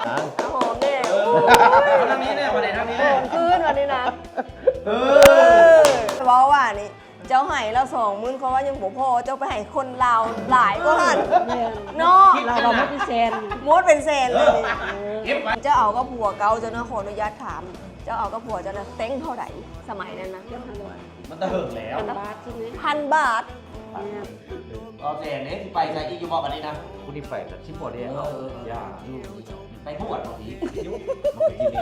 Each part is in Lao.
ຫອມແດ່ ເອີ ໂອ້ຍ ເອົາທາງນີ້ແດ່ ບັດນີ້ທາງນີ້ແດ່ ຫອມຄືນບັດນີ້ນະ ເອີ ເວົ້າວ່ານີ້ ເຈົ້າໃຫ້ລາວສອງໝື່ນ ເຂົາວ່າຍັງບໍ່ພໍ ເຈົ້າໄປໃຫ້ຄົນລາວຫຼາຍກວ່າຫັ້ນ ແມ່ນ ເນາະ ລາວກໍໝົດເປັນແສນ ໝົດເປັນແສນເລີຍນີ້ ເອີ ເກັບໄວ້ ເຈົ້າເອົາກັບຜົວເກົ່າເຈົ້ານະ ຂໍອະນຸຍາດຖາມ ເຈົ້າເອົາກັບຜົວເຈົ້ານະ ແຕ່ງເທົ່າໃດສະໄໝນັ້ນນະ? ມັນແຕ່ເຫິງແລ້ວ ພັນບາດ ພັນບາດ ແມ່ນ ເອົາແສນເດ້ ຊິໄປໃສອີກຢູ່ບໍ່ບັດນີ້ນະ? ຜູ້ນີ້ໄປກໍຊິບໍ່ໄດ້ ເອີ ເອົາ ເອີ ຢ່າ ໄປບວດບໍ່ດີ ມັນກໍຊິໄດ້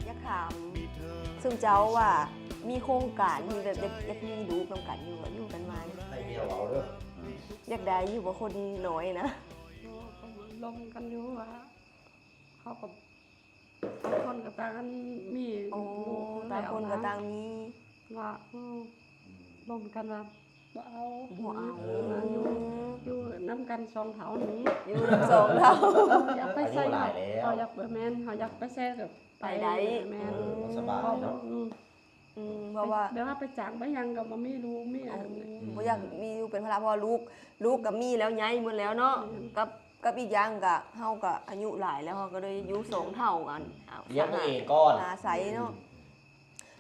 ຢາກຖາມຊຸມເຈົ້າວ່າ ມີໂຄງການທີ່ແບບຢາກ ຢາກມີລູກນຳກັນຢູ່ບໍ່? ຢູ່ກັນມານີ້ ໃຫ້ເມຍເວົ້າເດີ ອືມ ຢາກໄດ້ຢູ່ບໍ່ຄົນນ້ອຍນະ? ໂອ້ ກໍລົມກັນຢູ່ວ່າ ເຮົາກໍ ຕ່າງຄົນກໍຕ່າງອັນມີ ໂອ້ ລູກ ຕ່າງຄົນກໍຕ່າງມີ ວ່າ ເອີ ອືມ ລົມກັນວ່າ ບໍ່ເອົາ ບໍ່ເອົາ ເອີ ຢູ່ ຢູ່ນຳກັນສອງເຖົ້ານີ້ ຢູ່ສອງເຖົ້າ ຢາກໄປໃສ ອາຍຸຫຼາຍແລ້ວ ເຮົາຢາກ ແມ່ນ ເຮົາຢາກໄປໃສກໍໄປ ໄປໄດ້ ແມ່ນ ເອີ ມັນສະບາຍເນາະ ອືມ ອືມ ເພາະວ່າ ແບບວ່າໄປຈ້າງໄປຫຍັງກໍບໍ່ມີລູກມີອັນ ບໍ່ຢາກມີລູກເປັນພາລະ ເພາະວ່າລູກ ລູກກໍມີແລ້ວ ໃຫຍ່ໝົດແລ້ວເນາະ ອືມ ກັບ ກັບອີກຢ່າງກໍ ເຮົາກໍອາຍຸຫຼາຍແລ້ວ ເຮົາກໍເລີຍຢູ່ສອງເຖົ້າກັນ ອືມ ເອົາ ລ້ຽງຕົວເອງກ່ອນ ອາໄສເນາະ ອືມ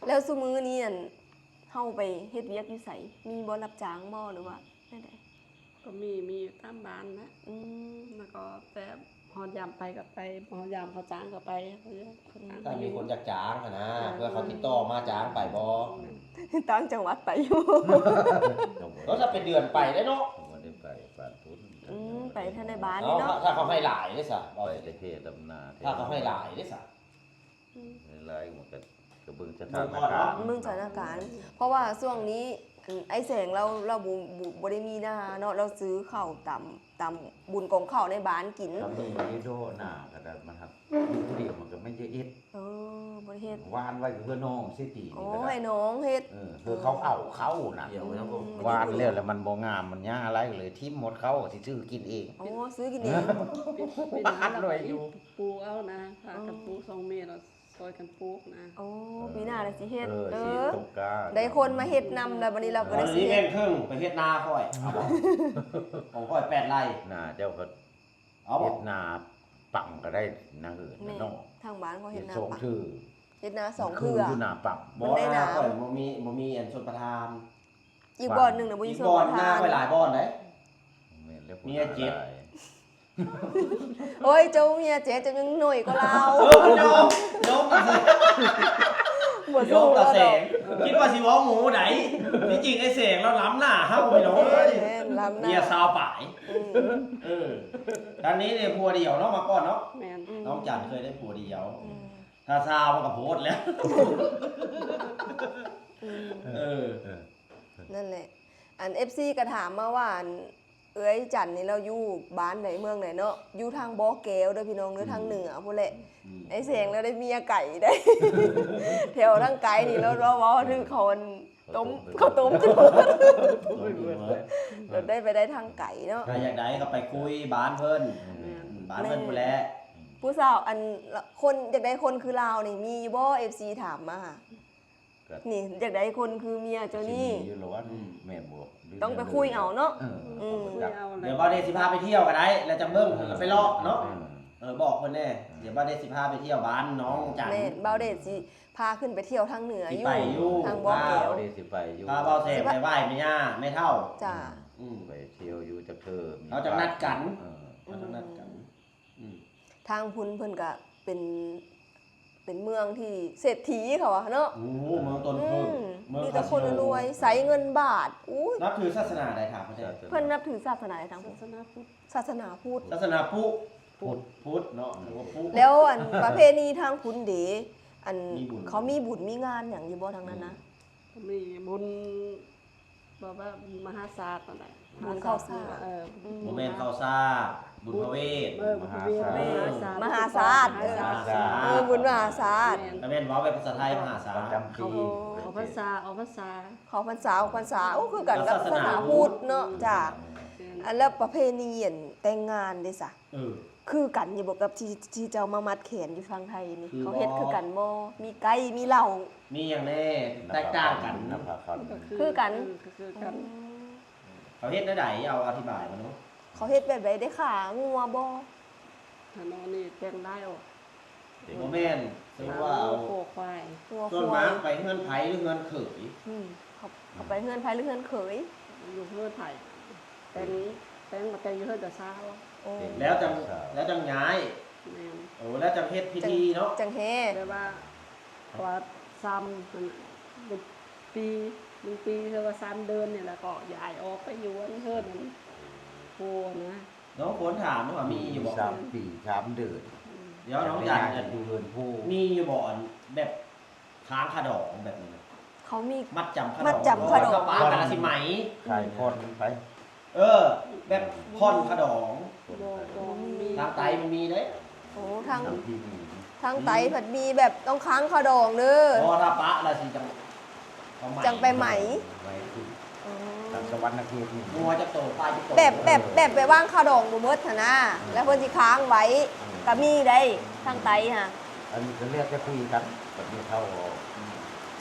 ແລ້ວຊຸມື້ນີ້ນັ້ນ ເຮົາໄປເຮັດວຽກຢູ່ໃສ? ມີບໍ່ ຮັບຈ້າງບໍ່ ຫຼືວ່າແນວໃດ? ກໍມີ ມີຢູ່ຕາມບ້ານນະ ອືມ ແລ້ວກໍແຕ່ຮອດຍາມໄປກໍໄປ ບໍ່ຮອດຍາມເຂົາຈ້າງກໍໄປ ເຂົາຈ້າງ ຖ້າມີຄົນຢາກຈ້າງຫັ້ນນະ ເອີ ເພື່ອເຂົາຕິດຕໍ່ມາຈ້າງໄປບໍ່? ຕ່າງຈັງຫວັດໄປຢູ່ ກໍຈະເປັນເດືອນໄປໄດ້ເນາະ ບໍ່ໄດ້ໄປບ້ານພຸ້ນ ອືມ ໄປທາງໃນບ້ານນີ້ເນາະ ເນາະ ຖ້າເຂົາໃຫ້ຫຼາຍເດ້ຊະ ໄປແຕ່ເຂດດຳນາ ຖ້າເຂົາໃຫ້ຫຼາຍເດ້ຊະ ອືມ ຫຼາຍມັນກໍ ກໍເບິ່ງສະຖານະການ ເບິ່ງສະຖານະການ ເພາະວ່າຊ່ວງນີ້ ອັນ ອ້າຍແສງລາວ ລາວບໍ່ ບໍ່ ບໍ່ໄດ້ມີນາເນາະ ລາວຊື້ເຂົ້າຕຳ ຕຳບຸນກອງເຂົ້າໃນບ້ານກິນ ກໍມີຢູ່ໂດນາກໍໄດ້ ມັນຫາກຢູ່ຜູ້ດຽວມັນກໍແມ່ນຈະເຮັດ ເອີ ບໍ່ໄດ້ເຮັດ ຫວ່ານໄວ້ກັບເພື່ອນນ້ອງເສຍຕີ ໂອ້ ນີ້ກໍໄດ້ ໃຫ້ນ້ອງເຮັດ ເອີ ເພື່ອເຂົາເອົາເຂົ້ານະ ດຽວແລ້ວກໍ ອືມ ຫວ່ານແລ້ວ ແລ້ວມັນບໍ່ງາມ ມັນຫຍ້າຫຼາຍ ກໍເລີຍຖິ້ມໝົດເຂົ້າ ຊິຊື້ກິນເອງ ໂອ້ ຊື້ກິນເອງ ເອີ ເປັນ ເປັນ ອັດໄວ້ຢູ່ ປູເອົານະ ພາກັນປູ ອືມ ສອງແມ່ລະ ຊ່ອຍກັນປູກນະ ໂອ້ ເອີ ປີໜ້າລະຊິເຮັດ ເອີ ເອີ ຊິຕົກກ້າ ໄດ້ຄົນມາເຮັດນຳລະ ບັດນີ້ລາວກໍໄດ້ຊິເຮັດ ແບ່ງເຄິ່ງໄປເຮັດນາຂ້ອຍ ເອົາບໍ່? ຂອງຂ້ອຍແປດໄຮ່ ນາເຈົ້າກໍ ເອົາບໍ່? ເຮັດນາປັງກໍໄດ້ນາເຮືອນ ແມ່ນ ນານອກ ທາງບ້ານເຂົາເຮັດນາປັງ ເຮັດນາສອງເທື່ອ ເຮັດນາສອງເທື່ອ ຄືຢູ່ນາປັງ ບໍ່ ນາຂ້ອຍບໍ່ມີ ບໍ່ມີອັນຊົນປະທານ ອີກບ່ອນໜຶ່ງນະ ບໍ່ມີຊົນປະທານ ອີກບ່ອນ ນາຂ້ອຍຫຼາຍບ່ອນເດ້ ແມ່ນແລ້ວ ເມຍເຈັດ ໂອ້ຍ ເຈົ້າເມຍເຈັດ ເຈົ້າຍັງໜ້ອຍກວ່າລາວ ເອີ ໂຍມ ໂຍມ ບໍ່ສູ້ລາວດອກ ໂຍມຕາແສງ ຄິດວ່າຊິເວົ້າໝູໃດ ທີ່ຈິງໄອ້ແສງລາວລ້ຳໜ້າເຮົາພີ່ນ້ອງເອີຍ ແມ່ນ ລ້ຳໜ້າ ເມຍຊາວປາຍ ອືມ ເອີ ທາງນີ້ເດ ຜົວດຽວເນາະ ມາກ່ອນເນາະ ແມ່ນ ອືມ ນ້ອງຈັນເຄີຍໄດ້ຜົວດຽວ ອືມ ຖ້າຊາວມັນກໍໂພດແລ້ວ ອືມ ເອີ ເອີ ນັ້ນແຫຼະ ອັນ ເອັຟຊີ ກໍຖາມມາວ່າ ອັນ ເອື້ອຍຈັນນີ້ລາວຢູ່ບ້ານໃດເມືອງໃດເນາະ ຢູ່ທາງບໍ່ແກ້ວເດີພີ່ນ້ອງເດີ ອືມ ທາງເໜືອພຸ້ນແຫຼະ ອືມ ໄອ້ແສງລາວໄດ້ເມຍໄກເດ້ ແຖວທາງໄກນີ້ລາວ ລາວເວົ້າຖືກເຂົາອັນ ຕົ້ມ ເຂົ້າຕົ້ມຈົນໝົດ ຈົນໄດ້ໄປໄດ້ທາງໄກເນາະ ຖ້າຢາກໄດ້ກໍໄປຄຸຍບ້ານເພິ່ນ ແມ່ນ ອືມ ບ້ານເພິ່ນພຸ້ນແຫຼະ ຜູ້ສາວ ອັນ ຄົນ ຢາກໄດ້ຄົນຄືລາວນີ້ມີຢູ່ບໍ່ ເອັຟຊີ ຖາມມາ ກໍ ນີ້ ຢາກໄດ້ຄົນຄືເມຍເຈົ້ານີ້ ກໍຊິມີຢູ່ລະວະ ອືມ ແມ່ນບໍ່? ຕ້ອງໄປຄຸຍເອົາເນາະ ເອີ ອືມ ຄຸຍເອົາ ດຽວບ່າວເດດຊິພາໄປທ່ຽວກໍໄດ້ ແລ້ວຈັ່ງເບິ່ງ ເອີ ໄປເລາະເນາະ ເອີ ເອີ ບອກເພິ່ນແດ່ ເອີ ດຽວບ່າວເດດຊິພາໄປທ່ຽວບ້ານນ້ອງຈັນ ແມ່ນ ບ່າວເດດຊິພາຂຶ້ນໄປທ່ຽວທາງເໜືອຢູ່ ຊິໄປຢູ່ ທາງບໍ່ແກ້ວ ບ່າວເດດຊິໄປຢູ່ ພາບ່າວແສງໄປໄຫວ້ແມ່ຍ່າແມ່ເຖົ້າ ຈ້າ ອືມ ໄປທ່ຽວຢູ່ຈັກເທື່ອ ເຮົາຈັ່ງນັດກັນ ເອີ ເຮົາຈັ່ງນັດກັນ ອືມ ທາງພຸ້ນເພິ່ນກະເປັນ ເປັນເມືອງທີ່ເສດຖີເຂົາວ່າເນາະ ໂອ້ ເມືອງຕົ້ນເຜິ້ງ ອືມ ເມືອງ ມີແຕ່ຄົນລວຍ ໃຊ້ເງິນບາດ ອູ້ຍ ນັບຖືສາສະໜາໃດ ຖາມເພິ່ນແດ່ ເພິ່ນນັບຖືສາສະໜາໃດທາງພຸ້ນ ສາສະໜາພຸດ ສາສະໜາພຸດ ສາສະໜາພຸດ ພຸດ ພຸດເນາະ ຫຼືວ່າພຸດ ແລ້ວ ອັນ ປະເພນີທາງພຸ້ນເດ ອັນ ມີບຸນ ເຂົາມີບຸນມີງານຫຍັງຢູ່ບໍ່ທາງນັ້ນນະ? ອືມ ກໍມີບຸນ ແບບວ່າບຸນມະຫາສາດນັ້ນແຫຼະ ບຸນເຂົ້າສາກ ເອີ ອືມ ບໍ່ແມ່ນເຂົ້າສາກ ບຸນພະເວດ ເອີ ບຸນພະເວດ ມະຫາສາດ ມະຫາສາດ ມະຫາສາດ ເອີ ບຸນມະຫາສາດ ແມ່ນ ກໍແມ່ນເວົ້າແບບພາສາໄທ ມະຫາສາດ ປະຈຳປີ ອອກ ອອກພັນສາ ອອກພັນສາ ເຂົ້າພັນສາ ອອກພັນສາ ໂອ້ ຄືກັນກັບສາສະໜາພຸດເນາະ ຈ້າ ແມ່ນ ອັນ ແລ້ວປະເພນີ ອັນ ແຕ່ງງານເດຊະ? ເອີ ຄືກັນຢູ່ບໍ່ກັບທີ່ ທີ່ເຈົ້າມາມັດແຂນຢູ່ຝັ່ງໄທນີ້ ຄື ເຂົາເຮັດຄືກັນບໍ່? ມີໄກ່ ມີເຫຼົ້າ ມີຫຍັງແດ່ ແຕກຕ່າງກັນ? ຄືກັນ ເອີ ຄືກັນ ອືມ ເຂົາເຮັດແນວໃດ? ເອົາ ອະທິບາຍມາດູ ເຂົາເຮັດແບບໃດ ໄດ້ຂ້າງົວບໍ່? ຖ້ານອນນີ້ແຕ່ງຫຼາຍອອກ. ບໍ່ແມ່ນ ສົມມຸດວ່າເອົາ ງົວຄວາຍ ງົວຄວາຍ ສ່ວນມາກໄປເຮືອນໃຜ ຫຼືເຮືອນເຂີຍ? ອືມ ເຂົາ ເຂົາໄປເຮືອນໃຜ ຫຼືເຮືອນເຂີຍ? ຢູ່ເຮືອນໃຜ ແຕ່ງ ແຕ່ງ ມາແຕ່ງຢູ່ເຮືອນເຈົ້າສາວ. ໂອ້ ແລ້ວຈັ່ງ ແລ້ວຈັ່ງຍ້າຍ. ແມ່ນ. ໂອ້ ແລ້ວຈັ່ງເຮັດພິທີເນາະ ຈັ່ງແຫ່ ແບບວ່າ ເພາະວ່າສາມ ໜຶ່ງປີ ໜຶ່ງປີ ຫຼືວ່າສາມເດືອນນີ້ແຫຼະ ກໍຍ້າຍອອກໄປຢູ່ເຮືອນນັ້ນໂອ້ນະ. ນ້ອງຝົນຖາມວ່າມີຢູ່ບໍ່? ສາມປີ ສາມເດືອນ. ອືມ ດຽວນ້ອງຈັນ ຢູ່ເຮືອນຜູ້ ມີຢູ່ບໍ່ ອັນແບບຄ້າງຄ່າດອງແບບນີ້ນະ? ເຂົາມີມັດຈຳຄ່າດອງ ມັດຈຳຄ່າດອງ ເພາະວ່າຖ້າປະກັນລະຊິໄໝ ຂາຍຜ່ອນໄປ. ເອີ ແບບຜ່ອນຄ່າດອງ. ບໍ່ ບໍ່ມີ. ທາງໃຕ້ມັນມີເດ້. ໂອ້ ທາງ ທາງພີມີ ທາງໃຕ້ ອືມ ພັດມີແບບຕ້ອງຄ້າງຄ່າດອງເດີ. ເພາະວ່າຖ້າປະລະຊິຈັ່ງ ຈັ່ງໄປໄໝ. ໄໝຂຶ້ນ. ອືມ ທາງສະຫວັນນະເຂດນີ້ ງົວຈັກໂຕ ຄວາຍຈັກໂຕ. ແບບ ແບບ ແບບໄປວາງຄ່າດອງບໍ່ໝົດຫັ້ນນະ ເອີ ແລ້ວເພິ່ນຊິຄ້າງໄວ້ ເອີ ກໍມີໄດ໋ ທາງໃຕ້ຫະ. ອັນນີ້ກໍແລ້ວແຕ່ຄຸຍກັນ ບັດນີ້ເຂົາ ອືມ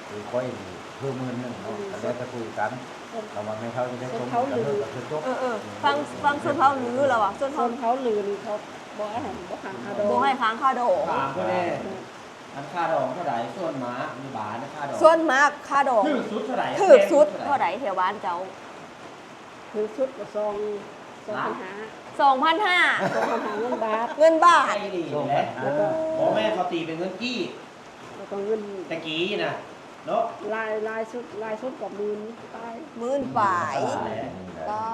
ຄືຂ້ອຍນີ້ເພີ່ມໝື່ນໜຶ່ງເນາະ ອືມ ກໍແລ້ວແຕ່ຄຸຍກັນ. ເອີ ຄຳວ່າແມ່ເຖົ້າຈະໄດ້ຊົມ ກໍຄືຈົບ. ເອີ ເອີ ເອີ ເອີ ຟັງ ຟັງຊົນເຜົ່າລືລະວ່າ ຊົນເຜົ່າລືນີ້ເຂົາບໍ່ໃຫ້ ບໍ່ຄ້າງຄ່າດອງ ບໍ່ໃຫ້ຄ້າງຄ່າດອງ. ຖາມເພິ່ນແດ່ ອືມ ອັນຄ່າດອງເທົ່າໃດ? ສ່ວນມາກຢູ່ບ້ານຄ່າດອງ ສ່ວນມາກຄ່າດອງຖືກສຸດເທົ່າໃດ? ຖືກສຸດເທົ່າໃດແຖວບ້ານເຈົ້າ? ຖືກສຸດກໍສອງ ສອງພັນຫ້າ ສອງພັນຫ້າ ສອງພັນຫ້າເງິນບາດ ເງິນບາດ. ໄດ້ດີແຫຼະ ໂອ້ ບໍ່ແມ່ນເຂົາຕີເປັນເງິນກີບ ແລ້ວກໍເງິນແຕ່ກີ້ນະເນາະ ຫຼາຍ ຫຼາຍສຸດ ຫຼາຍສຸດກໍໝື່ນປາຍ ໝື່ນປາຍ. ປາຍ ກໍ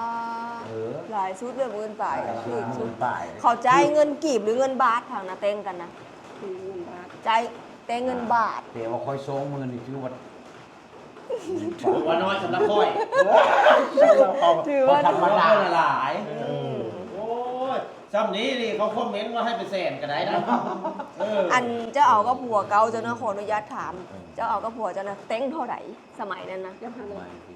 ເອີ ຫຼາຍສຸດເລີຍໝື່ນປາຍ ຫຼາຍສຸດ ຖືກສຸດ ໝື່ນປາຍ. ເຂົາຈ່າຍເງິນກີບ ຫຼື ເງິນບາດ ທາງນາແຕ່ງກັນນະ? ເງິນບາດ ຈ່າຍແຕ່ເງິນບາດ. ແຕ່ວ່າຂ້ອຍສອງໝື່ນນີ້ຖືວ່າ ຖືວ່ານ້ອຍສຳລັບຂ້ອຍ ຖືວ່າ ຖືວ່າທຳມະດາຫຼາຍ. ອືມ ໂອ້ຍ ຊ່ຳນີ້ນີ້ເຂົາຄອມເມັນວ່າໃຫ້ເປັນແສນກໍໄດ້ນະ. ເອີ ອັນເຈົ້າເອົາກັບຜົວເກົ່າເຈົ້ານະ ຂໍອະນຸຍາດຖາມ ເອີ ເຈົ້າເອົາກັບຜົວເຈົ້ານະ ແຕ່ງເທົ່າໃດສະໄໝນັ້ນນະ?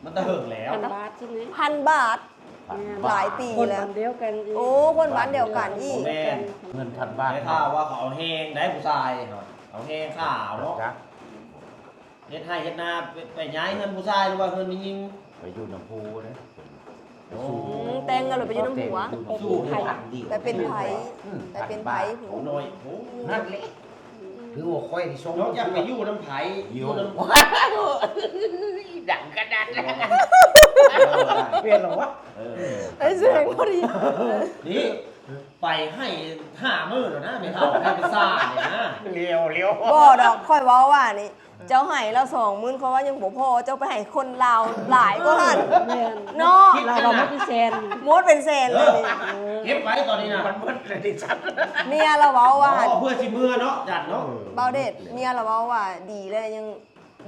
ມັນແຕ່ເຫິງແລ້ວ ພັນບາດ ພັນບາດ. ແມ່ນ ຫຼາຍປີແລ້ວ ຄົນບ້ານດຽວກັນອີກ. ໂອ້ ຄົນບ້ານດຽວກັນອີກ ແມ່ນ ເງິນພັນບາດ. ໄດ້ຂ່າວວ່າເຂົາເອົາແຮງໄດ໋ ຜູ້ຊາຍເນາະ ເອົາແຮງຂາວເນາະ ເຮັດໄຮ່ເຮັດນາ. ໄປ ໄປຍ້າຍເຮືອນຜູ້ຊາຍ ຫຼືວ່າເຮືອນແມ່ຍິງ? ໄປຢູ່ນຳຜົວເດ້. ໂອ້ ອືມ ແຕ່ງກັນແລ້ວໄປຢູ່ນຳຜົວ ໄປເປັນໃຜ ອືມ ໄປເປັນໃຜ ຜູ້ນ້ອຍ. ໂອ້ ນັ້ນແຫຼະ ຄືວ່າຂ້ອຍນີ້ຊົງ ນ້ອງຢາກໄປຢູ່ນຳໃຜ ຢູ່ນຳ ດັງຂະໜາດນັ້ນ ເອີ ເປັນແລ້ວວະ. ເອີ ໄອ້ແສງພໍດີ ນີ້ ໄປໃຫ້ຫ້າມື້ແລ້ວນະ ແມ່ເຖົ້າໃຫ້ໄປສ້ານີ້ນະ ເລວໆ. ບໍ່ດອກ ຂ້ອຍເວົ້າວ່ານີ້ ເຈົ້າໃຫ້ລາວສອງໝື່ນ ຂ້ອຍວ່າຍັງບໍ່ພໍ ເຈົ້າໄປໃຫ້ຄົນລາວຫຼາຍກວ່າຫັ້ນ. ແມ່ນ ເນາະ ລາວວ່າໝົດເປັນແສນ ໝົດເປັນແສນເລີຍນີ້. ເອີ ເກັບໄວ້ຕອນນີ້ນະ ມັນໝົດແລ້ວດິຊັ້ນ. ເມຍລາວເວົ້າວ່າ ອໍ ເພື່ອຊິເມືອເນາະ ຈັນເນາະ. ເອີ ບ່າວເດດ ເມຍລາວເວົ້າວ່າດີແລ້ວ ຍັງ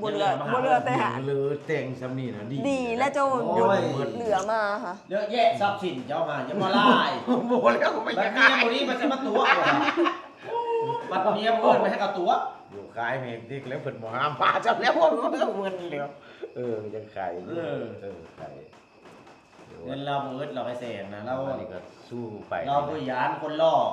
ບໍ່ເຫຼືອ ຍັງເຫຼືອມາຫາ ບໍ່ເຫຼືອແຕ່ຫາ ຍັງເຫຼືອແຕ່ງຊ່ຳນີ້ນະ ດີ ດີແລ້ວເຈົ້າ. ໂອ້ຍ ເຫຼືອມາຫາ ເຍອະແຍະຊັບສິນເຈົ້າຫາ ຢ່າມາຫຼາຍ. ບໍ່ແລ້ວ ໄປຢາກຂາຍ ບັດເມຍບໍ່ດີ ມັນຊິມາຕົວະ ບັດເມຍບໍ່ເອີ້ນໄປໃຫ້ເຂົາຕົວະ ຢູ່ຂາຍແມ່ງຕິກແລ້ວ ເພິ່ນບໍ່ຫ້າມພາຈຳແລ້ວ ເງິນແລ້ວ. ເອີ ຍັງຂາຍຢູ່ ເອີ ເອີ ຂາຍ. ເງິນລາວບໍ່ອຶດ ລາວໄປແສນນະ ລາວ ອັນນີ້ກໍສູ້ໄປ ລາວບໍ່ຢ້ານຄົນຫຼອກ.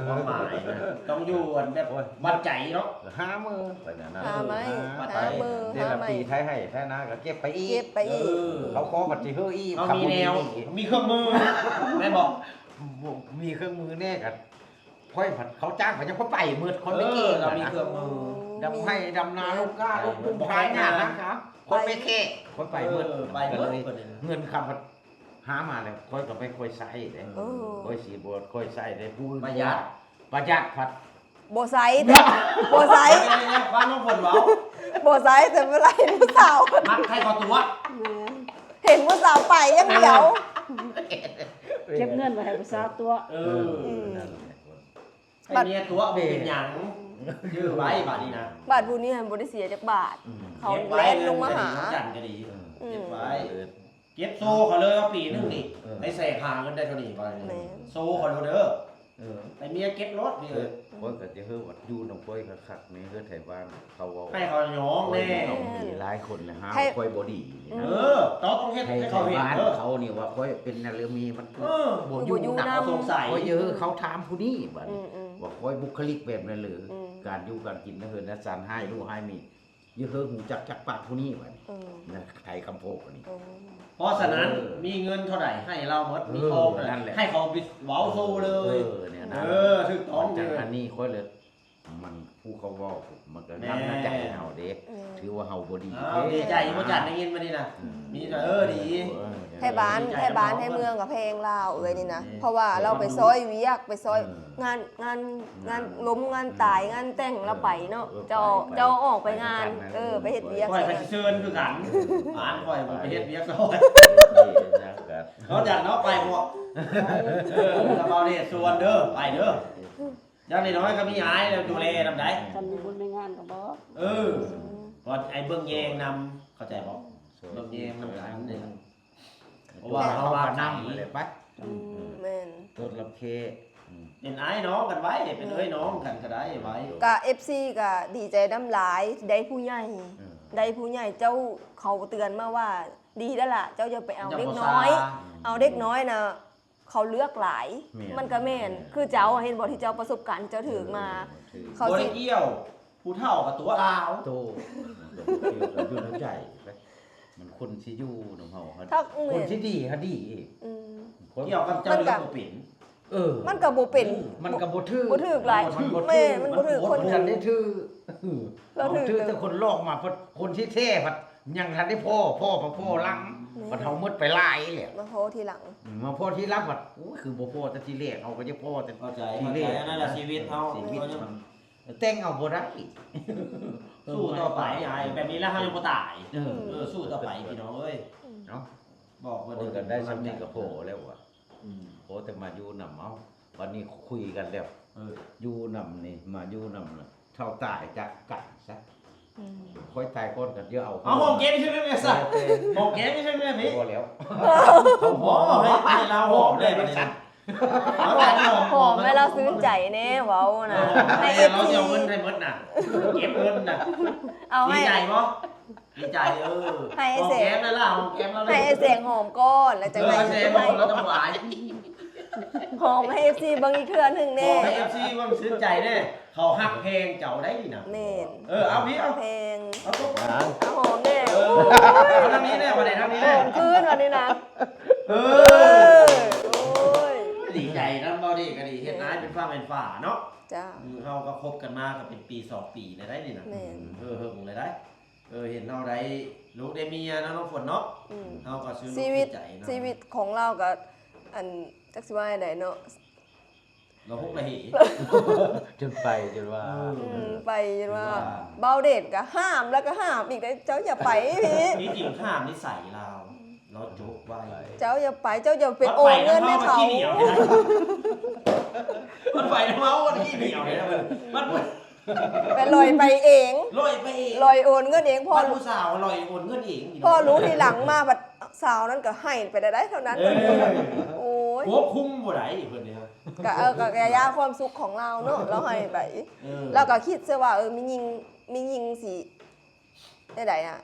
ຄວາມໝາຍນະ ຕ້ອງຢູ່ອັນແບບ ໂອ້ຍ ວັດໃຈເນາະ ຫາມື້ໄປນັ້ນນະ ຫາໄມ້ ຫາເບີ ເດືອນລະປີ ຫາໄມ້ ໄຖໄຮ່ໄຖນາກໍເກັບໄປອີກ ເກັບໄປອີກ. ເອີ ເຂົາຂໍບັດຊິເຮີອີກ ເຮົາມີແນວ ເຂົາບໍ່ມີ ມີເຄື່ອງມື ແມ່ນບໍ່? ມີເຄື່ອງມືແນ່ກໍ ຂ້ອຍພັດເຂົາຈ້າງໄປ ຂ້ອຍໄປໝົດ ຂ້ອຍໄປເກັ່ງ. ເອີ ລາວມີເຄື່ອງມື ດຳໄຮ່ດຳນາ ເອີ ລູກກ້າ ລູກປຸງ ໄປ ທາງຫຍ້າ ຫາ ທາງຫາ ຂ້ອຍໄປເກັ່ງ ເອີ ໄປໝົດ ເອີ ເງິນຄຳພັດຫາມາແລ້ວ ຂ້ອຍກໍໄປ ຂ້ອຍໃຊ້ເດ້. ເອີ ຂ້ອຍຊິບໍ່ ຂ້ອຍໃຊ້ເດ້ ຜູ້ອື່ນປະຢັດ ປະຢັດພັດ ບໍ່ໃຊ້ແຕ່ ບໍ່ໃຊ້ ຟັງນ້ອງຝົນເວົ້າ ບໍ່ໃຊ້ແຕ່ເວລາເຫັນຜູ້ສາວ ມັກໃຫ້ເຂົາຕົວະ ແມ່ນ ເຫັນຜູ້ສາວໄປຢ່າງດຽວ ເກັບເງິນໄວ້ໃຫ້ຜູ້ສາວຕົວະ. ເອີ ອືມ ນັ້ນແຫຼະ ໃຫ້ເມຍຕົວະບໍ່ເປັນຫຍັງ ຈື່ໄວ້ບາດນີ້ນະ ບາດຜູ້ນີ້ຫັ້ນບໍ່ໄດ້ເສຍຈັກບາດ ອືມ ເຂົາແລ່ນລົງມາຫາ ເກັບໄວ້ເລີຍ ຈັນກໍດີ ອືມ ເກັບໄວ້ ເກັບໂຊເຂົາເລີຍວ່າປີໜຶ່ງນີ້ ເອີ ໃຫ້ແສນຫາເງິນໄດ້ເທົ່ານີ້ ວ່າ ແມ່ນ ໂຊເຂົາໂລດເດີ. ເອີ ໃຫ້ເມຍເກັບໂລດນີ້ ເອີ ຂ້ອຍກໍຈະເຮີວ່າຢູ່ນຳຂ້ອຍຄັກໆ ໃນເຮືອນໄທບ້ານ ເຂົາເວົ້າ ໃຫ້ເຂົາຍ້ອງແນ່ ຂ້ອຍມີຫຼາຍຄົນນະ ຫາຂ້ອຍບໍ່ດີ. ເອີ ເຈົ້າຕ້ອງເຮັດໃຫ້ເຂົາເຫັນ ໃຫ້ໄທບ້ານເຂົານີ້ວ່າຂ້ອຍເປັນແນວເລີມີ ມັນ ເອີ ບໍ່ຢູ່ນຳ ສົງໄສ ຂ້ອຍເອີ ເຂົາຖາມຜູ້ນີ້ບາດນີ້ ອືມໆ ວ່າຂ້ອຍບຸກຄະລິກແບບນັ້ນເລີ ອືມ ການຢູ່ການກິນໃນເຮືອນນະ ສັນຮ້າຍ ຮູ້ຮ້າຍມີ ເອີ ຮູ້ຈັກຈັກປາກຜູ້ນີ້ບາດນີ້ ເອີ ນະ ໄທຄຳໂພກນີ້ ເອີ ເພາະສະນັ້ນ ເອີ ມີເງິນເທົ່າໃດໃຫ້ລາວໝົດ ເອີ ມີທອງເທົ່າໃດ ນັ້ນແຫຼະ ໃຫ້ເຂົາເອົາໄປເວົ້າໂຊເລີຍ ເອີ ແນວນັ້ນ ເອີ ຖືກຕ້ອງເລີຍ ອັນນີ້ຂ້ອຍເລີຍ ມັນ ຜູ້ເຂົາເວົ້າມັນກໍນຳໃນໃຈເຮົາເດ້ ແມ່ນ ຖືວ່າເຮົາບໍ່ດີ ເອີ ເດ້ ດີໃຈບໍ່ຈັນໄດ້ຍິນມານີ້ນະ ອືມ ມີແຕ່ ເອີ ດີ ເອີ ເອີ ໄທບ້ານ ດີໃຈ ໄທບ້ານ ນຳເຮົາ ໄທເມືອງກໍແພງລາວເອີຍນີ້ນະ ແມ່ນ ເພາະວ່າລາວໄປຊ່ອຍວຽກ ໄປຊ່ອຍ ເອີ ງານ ງານ ງານ ງານລົ້ມ ງານຕາຍ ອືມ ງານແຕ່ງ ເອີ ລາວໄປເນາະ ເອີ ເຈົ້າ ໄປ ເຈົ້າອອກໄປງານ ເອີ ໄປເຮັດວຽກ ຂ້ອຍກໍຊິເຊີນຄືກັນ ບ້ານຂ້ອຍໄປເຮັດວຽກຊ່ອຍ ເນາະ ຈັກເນາະ ໄປບໍ່ ເອີ ລະເບົາເດດຊວນເດີ ໄປເດີ ຢ່າງນ້ອຍໆກໍມີອ້າຍແລ້ວດູແລນຳໃດ ຄັນມີບຸນມີງານກໍບອກ ເອີ ອືມ ວ່າໄອ້ເບິ່ງແຍງນຳ ເຂົ້າໃຈບໍ່ ເບິ່ງແຍງນຳກັນນີ້ລະ ເພາະວ່າເຮົາວ່ານຳໄປ ອືມ ແມ່ນ ຕົດລະເພ ອືມ ເປັນອ້າຍນ້ອງກັນໄວ້ ເປັນເອື້ອຍນ້ອງກັນກໍໄດ້ໄວ້ ກະເອັຟຊີກະດີໃຈນຳຫຼາຍ ໄດ້ຜູ້ໃຫຍ່ ອືມ ໄດ້ຜູ້ໃຫຍ່ ເຈົ້າ ເຂົາເຕືອນມາວ່າ ດີແລ້ວລະ ເຈົ້າຢ່າໄປເອົາເດັກນ້ອຍ ເອົາເດັກນ້ອຍນະ ເຂົາເລືອກຫຼາຍ ແມ່ນ ມັນກໍແມ່ນ ແມ່ນ ຄືເຈົ້າເຫັນບໍ່ ທີ່ເຈົ້າປະສົບການທີ່ເຈົ້າຖືກມາ ເອີ ເຂົາ ບໍ່ໄດ້ ຊິ ກ່ຽວ ຜູ້ເຖົ້າກໍຕົວະລາວ ໂຕ ມັນກໍບໍ່ກ່ຽວກັນ ຢູ່ໃນໃຈ ມັນຄົນຊິຢູ່ນຳເຮົາ ຄົນຊິດີຫາດີອີກ ອືມ ຄົນ ກ່ຽວກັບເຈົ້າ ມັນກໍ ເລື່ອງບໍ່ເປັນ ເອີ ມັນກໍບໍ່ເປັນ ມັນກໍບໍ່ຖືກ ບໍ່ຖືກຫຼາຍ ມັນບໍ່ຖືກ ແມ່ນ ມັນບໍ່ຖືກ ມັນບໍ່ຖືກຄົນ ມັນບໍ່ທັນໄດ້ຖືກ ລາວຖືກ ເຮົາຖືກແຕ່ຄົນຫຼອກມາ ຄົນທີ່ແທ້ພັດຍັງທັນໄດ້ພໍ້ ພໍ້ ພໍ້ຫຼັງ ແມ່ນ ບັດເຮົາໝົດໄປຫຼາຍແລ້ວ ມາພໍ້ທີຫຼັງ ອືມ ມາພໍ້ທີຫຼັງບັດ ໂອ້ຍ ຄືບໍ່ພໍ້ແຕ່ທີແລກ ເຮົາກໍຢາກພໍ້ແຕ່ ເຂົ້າໃຈ ທີແລກ ເຂົ້າໃຈ ອັນນັ້ນລະຊີວິດເຮົາ ຊີວິດ ເຮົາຍັງ ມັນແຕ່ງເອົາບໍ່ໄດ້ ສູ້ຕໍ່ໄປ ອ້າຍ ແບບນີ້ລະເຮົາຍັງບໍ່ຕາຍ ເອີ ເອີ ສູ້ຕໍ່ໄປພີ່ນ້ອງເອີຍ ເນາະ ບອກເພິ່ນ ໂອ້ຍ ກັນໄດ້ຊ່ຳນີ້ກໍພໍແລ້ວຫວາ ອືມ ພໍແຕ່ມາຢູ່ນຳເອົາ ບັດນີ້ຄຸຍກັນແລ້ວ ເອີ ຢູ່ນຳນີ້ ມາຢູ່ນຳ ເຖົ້າຕາຍຈາກກັນຊະ ອືມ ຂ້ອຍຕາຍກ່ອນກໍຢ່າເອົາ ເອົາ ຫອມແກ້ມໃສ່ແມ່ຊະ ຫອມແກ້ມໃສ່ແມ່ພີ້ ພໍແລ້ວ ເອົາ ໃຫ້ ໃຫ້ລາວຫອມໄດ້ບັດນີ້ ເອົາ ຫອມ ຫອມໃຫ້ລາວຊື່ນໃຈແດ່ ເວົ້ານະ ເອີ ໃຫ້ ໃຫ້ເອັຟຊີ ລາວຊິເອົາເງິນໃຫ້ໝົດນະ ເກັບເງິນນະ ເອົາໃຫ້ ດີໃຈບໍ່? ດີໃຈ ເອີ ໃຫ້ອ້າຍແສງ ຫອມແກ້ມແລ້ວລະ ຫອມແກ້ມແລ້ວລະ ໃຫ້ອ້າຍແສງຫອມກ່ອນ ແລ້ວຈັ່ງ ເອີ ໃຫ້ອ້າຍແສງຫອມແລ້ວຈັ່ງຫວາຍ ຫອມໃຫ້ເອັຟຊີເບິ່ງອີກເທື່ອໜຶ່ງແດ່ ບອກໃຫ້ເອັຟຊີເບິ່ງຊື່ນໃຈແດ່ ເຂົາຮັກແພງເຈົ້າໄດ໋ນີ້ນະ ແມ່ນ ເອີ ເອົາພີ້ ເອົາ ແພງ ເອົາຕົບ ເອົາຫອມແດ່ ເອີ ໂອ້ຍ ເອົາທາງນີ້ແດ່ ບັດນີ້ທາງນີ້ແດ່ ຫອມຄືນບັດນີ້ນະ ເອີ ເອີ ໂອ້ຍ ດີໃຈນຳ ເວົ້າດີກໍດີ ເຮັດອ້າຍເປັນຟ້າແມ່ນຝາເນາະ ເຈົ້າ ເຮົາກໍຄົບກັນມາກໍເປັນປີສອງປີແລ້ວໄດ໋ນີ້ນະ ແມ່ນ ເອີ ເຫິງແລ້ວໄດ໋ ເອີ ເຫັນເຮົາໄດ້ລູກໄດ້ເມຍເນາະ ນ້ອງຝົນເນາະ ອືມ ເຮົາກໍຊື່ນ ຊີວິດ ໃຈເນາະ ຊີວິດຂອງລາວກໍ ອັນ ຈັກຊິວ່າຈັ່ງໃດເນາະ ລະຫົກລະເຫ ຈົນໄປຈົນວ່າ ເອີ ອືມ ໄປຈົນວ່າ ວ່າ ບ່າວເດດກໍຫ້າມ ແລ້ວກໍຫ້າມອີກເດ້ ເຈົ້າຢ່າໄປພີ້ ທີ່ຈິງຫ້າມນິໄສລາວ ລາວຈົບໄວ້ ເຈົ້າຢ່າໄປ ເຈົ້າຢ່າໄປໂອນເງິນໃຫ້ເຂົາ ມັນໄປນຳເຮົາມັນຂີ້ໜຽວເດ້ ມັນໄປນຳເຮົາມັນຂີ້ໜຽວເດ້ ມັນ ໄປລອຍໄປເອງ ລອຍໄປເອງ ລອຍໂອນເງິນເອງ ພໍ ບັດຜູ້ສາວລອຍໂອນເງິນເອງ ພໍຮູ້ທີຫຼັງມາບັດສາວນັ້ນກໍໃຫ້ໄປໄດ້ເທົ່ານັ້ນ ເອີ ໂອ້ຍ ຄວບຄຸມບໍ່ໄດ້ເພິ່ນນີ້ ກະ ເອີ ກະ ກະຢ່າຄວາມສຸກຂອງລາວເນາະ ລາວໃຫ້ໄປ ເອີ ລາວກໍຄິດຊະວ່າ ເອີ ມີຍິງ ມີຍິງຊິ ແນວໃດອະ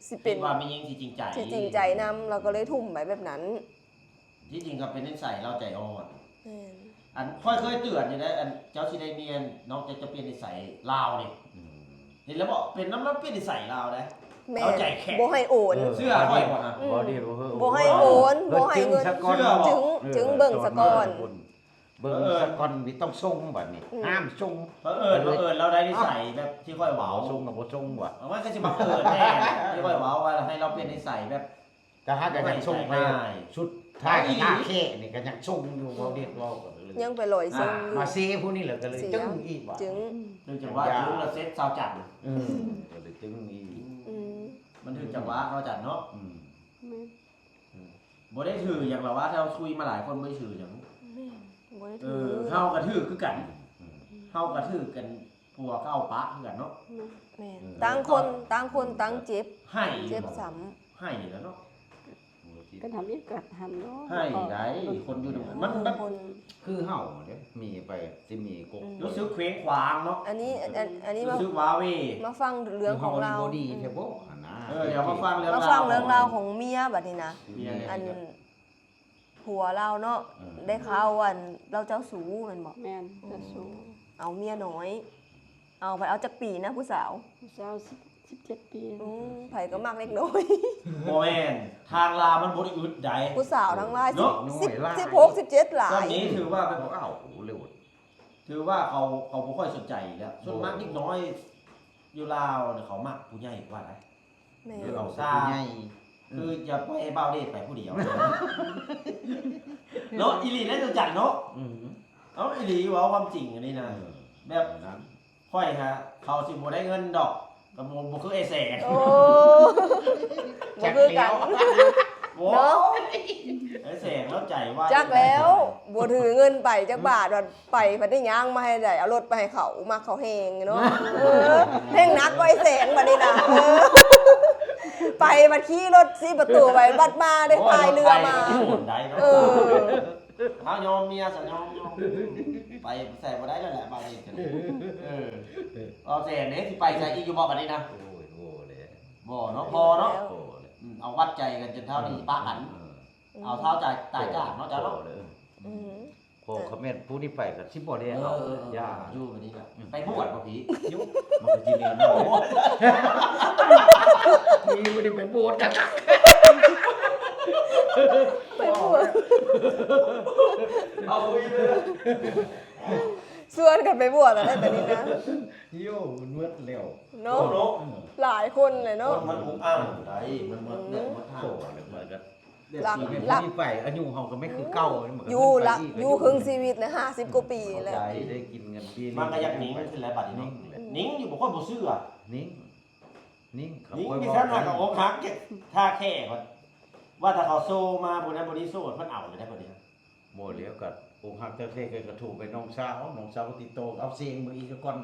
ຊິເປັນ ຄິດວ່າມີຍິງຊິຈິງໃຈ ຊິຈິງໃຈນຳ ລາວກໍເລີຍທຸ່ມໄປແບບນັ້ນ ທີ່ຈິງກໍເປັນນິໄສລາວໃຈອ່ອນ ແມ່ນ ອັນຂ້ອຍເຄີຍເຕືອນຢູ່ເດ້ ອັນເຈົ້າຊິໄດ້ເມຍ ນ້ອງເຈົ້າຈະປ່ຽນນິໄສລາວນີ້ ອືມ ເຫັນແລ້ວບໍ່ ເປັນນຳລາວ ປ່ຽນນິໄສລາວເດ້ ແມ່ນ ລາວໃຈແຂງ ບໍ່ໃຫ້ໂອນ ເອີ ເຊື່ອຂ້ອຍບໍ່ນະ ອືມ ບໍ່ດີ ບໍ່ໃຫ້ໂອນ ບໍ່ໃຫ້ເງິນ ເຊື່ອບໍ່ ຈຶ່ງ ເອີ ຈຶ່ງເບິ່ງສາກ່ອນ ເບິ່ງ ເບິ່ງສາກ່ອນ ມີຕ້ອງຊົງບັດນີ້ ອືມ ຫ້າມຊົງ ບັງເອີນ ບັງເອີນລາວໄດ້ນິໄສແບບທີ່ຂ້ອຍເວົ້າ ຊົງກໍບໍ່ຊົງວ່າ ເອົາວ່າກໍຊິບັງເອີນແດ່ ທີ່ຂ້ອຍເວົ້າວ່າໃຫ້ລາວປ່ຽນນິໄສແບບ ກໍຫາກໍຍັງຊົງໄປ ສຸດທ້າຍກໍທ່າແຄນີ້ກໍຍັງຊົງຢູ່ ເວົ້າເດັດເວົ້າກໍເລີຍ ຍັງໄປລອຍຊົງຢູ່ ມາເຊຜູ້ນີ້ແຫຼະກໍເລີຍຈຶ່ງອີກວ່າ ຈຶ່ງ ຈຶ່ງຈັງວ່າຈຶ່ງລະເສັດຊາວຈັນ ອືມ ກໍເລີຍຈຶ່ງອີກ ອືມ ມັນຖືກຈັງຫວະເນາະ ອາຈານເນາະ ອືມ ແມ່ນ ອືມ ບໍ່ໄດ້ຖືຫຍັງລະວ່າ ເຮົາຄຸຍມາຫຼາຍຄົນບໍ່ໄດ້ຖືຫຍັງ ແມ່ນ ບໍ່ໄດ້ຖື ເອີ ເຮົາກໍຖືຄືກັນ ອືມ ເຮົາກໍຖືກັນ ຜົວເກົ່າປະຄືກັນເນາະ ແມ່ນ ເອີ ຕ່າງຄົນ ຕ່າງຄົນຕ່າງເຈັບ ໃຫ້ ເຈັບຊ້ຳ ໃຫ້ແລ້ວເນາະ ກໍທຳອີກກໍຫັ້ນເນາະ ໃຫ້ໄດ້ ຄົນຢູ່ນຳ ມັນ ມັນ ຄືເຮົາເດ້ ມີໄປຊິມີກົກ ອືມ ຮູ້ສຶກເຂວງຂວາງເນາະ ອັນນີ້ ອັນ ອັນນີ້ ຮູ້ສຶກວ່າເວ ມາຟັງເລື່ອງຂອງລາວ ບໍ່ດີແທ້ບໍ່ຫັ້ນນະ ເອີ ດຽວມາຟັງເລື່ອງ ມາຟັງເລື່ອງລາວຂອງເມຍບັດນີ້ນະ ເມຍ ອັນ ຜົວລາວເນາະ ເອີ ໄດ້ຂ່າວອັນລາວເຈົ້າຊູ້ແມ່ນບໍ່? ແມ່ນ ເຈົ້າຊູ້ ເອົາເມຍນ້ອຍ ເອົາໄປ ເອົາຈັກປີນະຜູ້ສາວ? ຜູ້ສາວສິບ ສິບເຈັດປີ ອືມ ໃຜກໍມັກເດັກນ້ອຍ. ບໍ່ແມ່ນ ທາງລາວມັນບໍ່ໄດ້ອຶດໃດ ຜູ້ສາວທັງຫຼາຍ ເນາະ ສິບ ສິບຫົກ ສິບເຈັດຫຼາຍ. ຊ່ວງນີ້ຖືວ່າແບບ ເອົາເລີຍ ຖືວ່າເຂົາ ເຂົາບໍ່ຄ່ອຍສົນໃຈແລ້ວ. ສ່ວນມາກເດັກນ້ອຍຢູ່ລາວເຂົາມັກຜູ້ໃຫຍ່ກວ່າໃດ. ແມ່ນ ເອົາຊາ ຜູ້ໃຫຍ່ ຄືຢ່າປ່ອຍໃຫ້ບ່າວເດດໄປຜູ້ດຽວ ເນາະ. ອີ່ຫຼີເດ້ ຈັນເນາະ. ອືມ ເອົາ ອີ່ຫຼີ ເວົ້າຄວາມຈິງອັນນີ້ນະ. ເອີ ແບບ ນັ້ນ ຂ້ອຍຫາ ເຂົາຊິບໍ່ໄດ້ເງິນດອກ ກໍບໍ່ ບໍ່ຄືໄອ້ແສງ. ໂອ້ ບໍ່ຄືກັນ ໂອ້ຍ ເນາະ. ໄອ້ແສງລາວໃຈໄວ ຈັກແລ້ວ ບໍ່ຖືເງິນໄປຈັກບາດ ວ່າໄປບັດໄດ້ຍ່າງມາໃຫ້ໄດ້ ເອົາລົດໄປໃຫ້ເຂົາ ມັກເຂົາແຮງເນາະ. ເອີ ແຮງໜັກກວ່າໄອ້ແສງບັດນີ້ນະ. ເອີ ໄປບັດຂີ່ລົດສີ່ປະຕູໄປ ບັດມາໄດ້ພາຍເຮືອມາ. ໂອ້ຍ ໄດ້ເນາະ. ເອີ ເຮົາຍອມເມຍຊະ ຍອມ ຍອມ ໄປໃສບໍ່ໄດ້ແລ້ວແຫຼະບາດນີ້. ເອີ ເອົາແສງເດ້ ຊິໄປໃສອີກຢູ່ບໍ່ບັດນີ້ນະ? ໂອ້ຍ ບໍ່ແລ້ວ ບໍ່ເນາະ ພໍເນາະ. ພໍແລ້ວ ອືມ ເອົາວັດໃຈກັນຈົນເທົ່ານີ້ ເອີ ປະກັນ. ເອີ ເອົາເທົ່າຕາຍຈາກເນາະ ເຈົ້າເນາະ. ອືມ ພໍ ຄັນແມ່ນຜູ້ນີ້ໄປກໍຊິບໍ່ແລ້ວ. ເອີ ເອົາ ເອີ ເອີ ຢ່າ ຢູ່ບັດນີ້ນະ. ອືມ ໄປບວດບໍ່ພີ້? ຢູ່ ມັນກໍຊິແມ່ນ ມີບໍ່ໄດ້ໄປບວດກັນ ໄປບວດ ເອົາອີກເດີ ຊວນກັນໄປບວດແລ້ວໄດ໋ບັດນີ້ນະ. ໂຍ ມັນໝົດແລ້ວເນາະ ເນາະ ຫຼາຍຄົນເລີຍເນາະ. ຄົນມັນອຸກອັ່ງໃດ໋ ມັນໝົດແລ້ວ ໝົດທາງ ໂອ້ ແລ້ວມັນກໍ ຫຼັກ ຫຼັກ ໄປ ອາຍຸເຮົາກໍແມ່ນຄືເກົ່າ ມັນກໍ ຢູ່ ຢູ່ເຄິ່ງຊີວິດນະ ຫ້າສິບກວ່າປີແລ້ວ. ໄດ້ກິນເງິນປີ ມັນກໍຢາກໜິງຂຶ້ນແລ້ວບັດນີ້ເນາະ. ໜິງຢູ່ ບໍ່ ຂ້ອຍບໍ່ເຊື່ອ ໜິງ ໜິງ ມີແຕ່ຫາກະອົກຫັກ ຖ້າແຄ່ວ່າ ວ່າຖ້າເຂົາໂຊມາຜູ້ນັ້ນຜູ້ນີ້ໂສດ ມັນເອົາເລີຍໄດ໋ບັດນີ້. ບໍ່ແລ້ວ ກໍອົກຫັກແທ້ໆ ກໍໂທໄປນ້ອງສາວ ນ້ອງສາວກໍຕິດຕໍ່ ເອົາເສັງເບິ່ງອີກກ່ອນ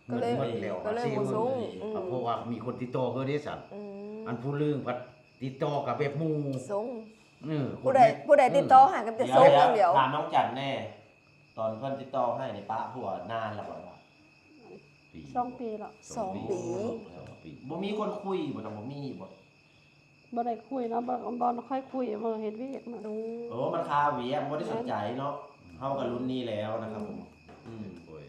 ເງິນໝົດແລ້ວ ກໍເລີຍບໍ່ສົ່ງ. ອືມ ເພາະວ່າມີຄົນຕິດຕໍ່ເຮົາເດ້ຊັ້ນ. ອືມ ອັນຜູ້ລຶ້ງພັດຕິດຕໍ່ກັບແບບໝູ່ ສົ່ງ. ເອີ ຜູ້ໃດ ຜູ້ໃດຕິດຕໍ່ຫາກັນແຕ່ສົ່ງຢ່າງດຽວ. ຖາມນ້ອງຈັນແດ່ ຕອນເພິ່ນຕິດຕໍ່ໃຫ້ນີ້ ປະຜົວນານແລ້ວບໍ່? ສອງປີແລ້ວ. ສອງປີ ສອງປີ ບໍ່ມີຄົນຄຸຍບໍ່? ບໍ່ມີບໍ່? ບໍ່ໄດ້ຄຸຍເນາະ ບໍ່ ບໍ່ຄ່ອຍຄຸຍ ເມື່ອເຮັດວຽກນະ. ໂອ້ ເອີ ມັນຄາວຽກ ບໍ່ໄດ້ສົນໃຈເນາະ. ເຮົາກໍລຸ້ນນີ້ແລ້ວນະຄັບຜົມ. ອືມ ໂອ້ຍ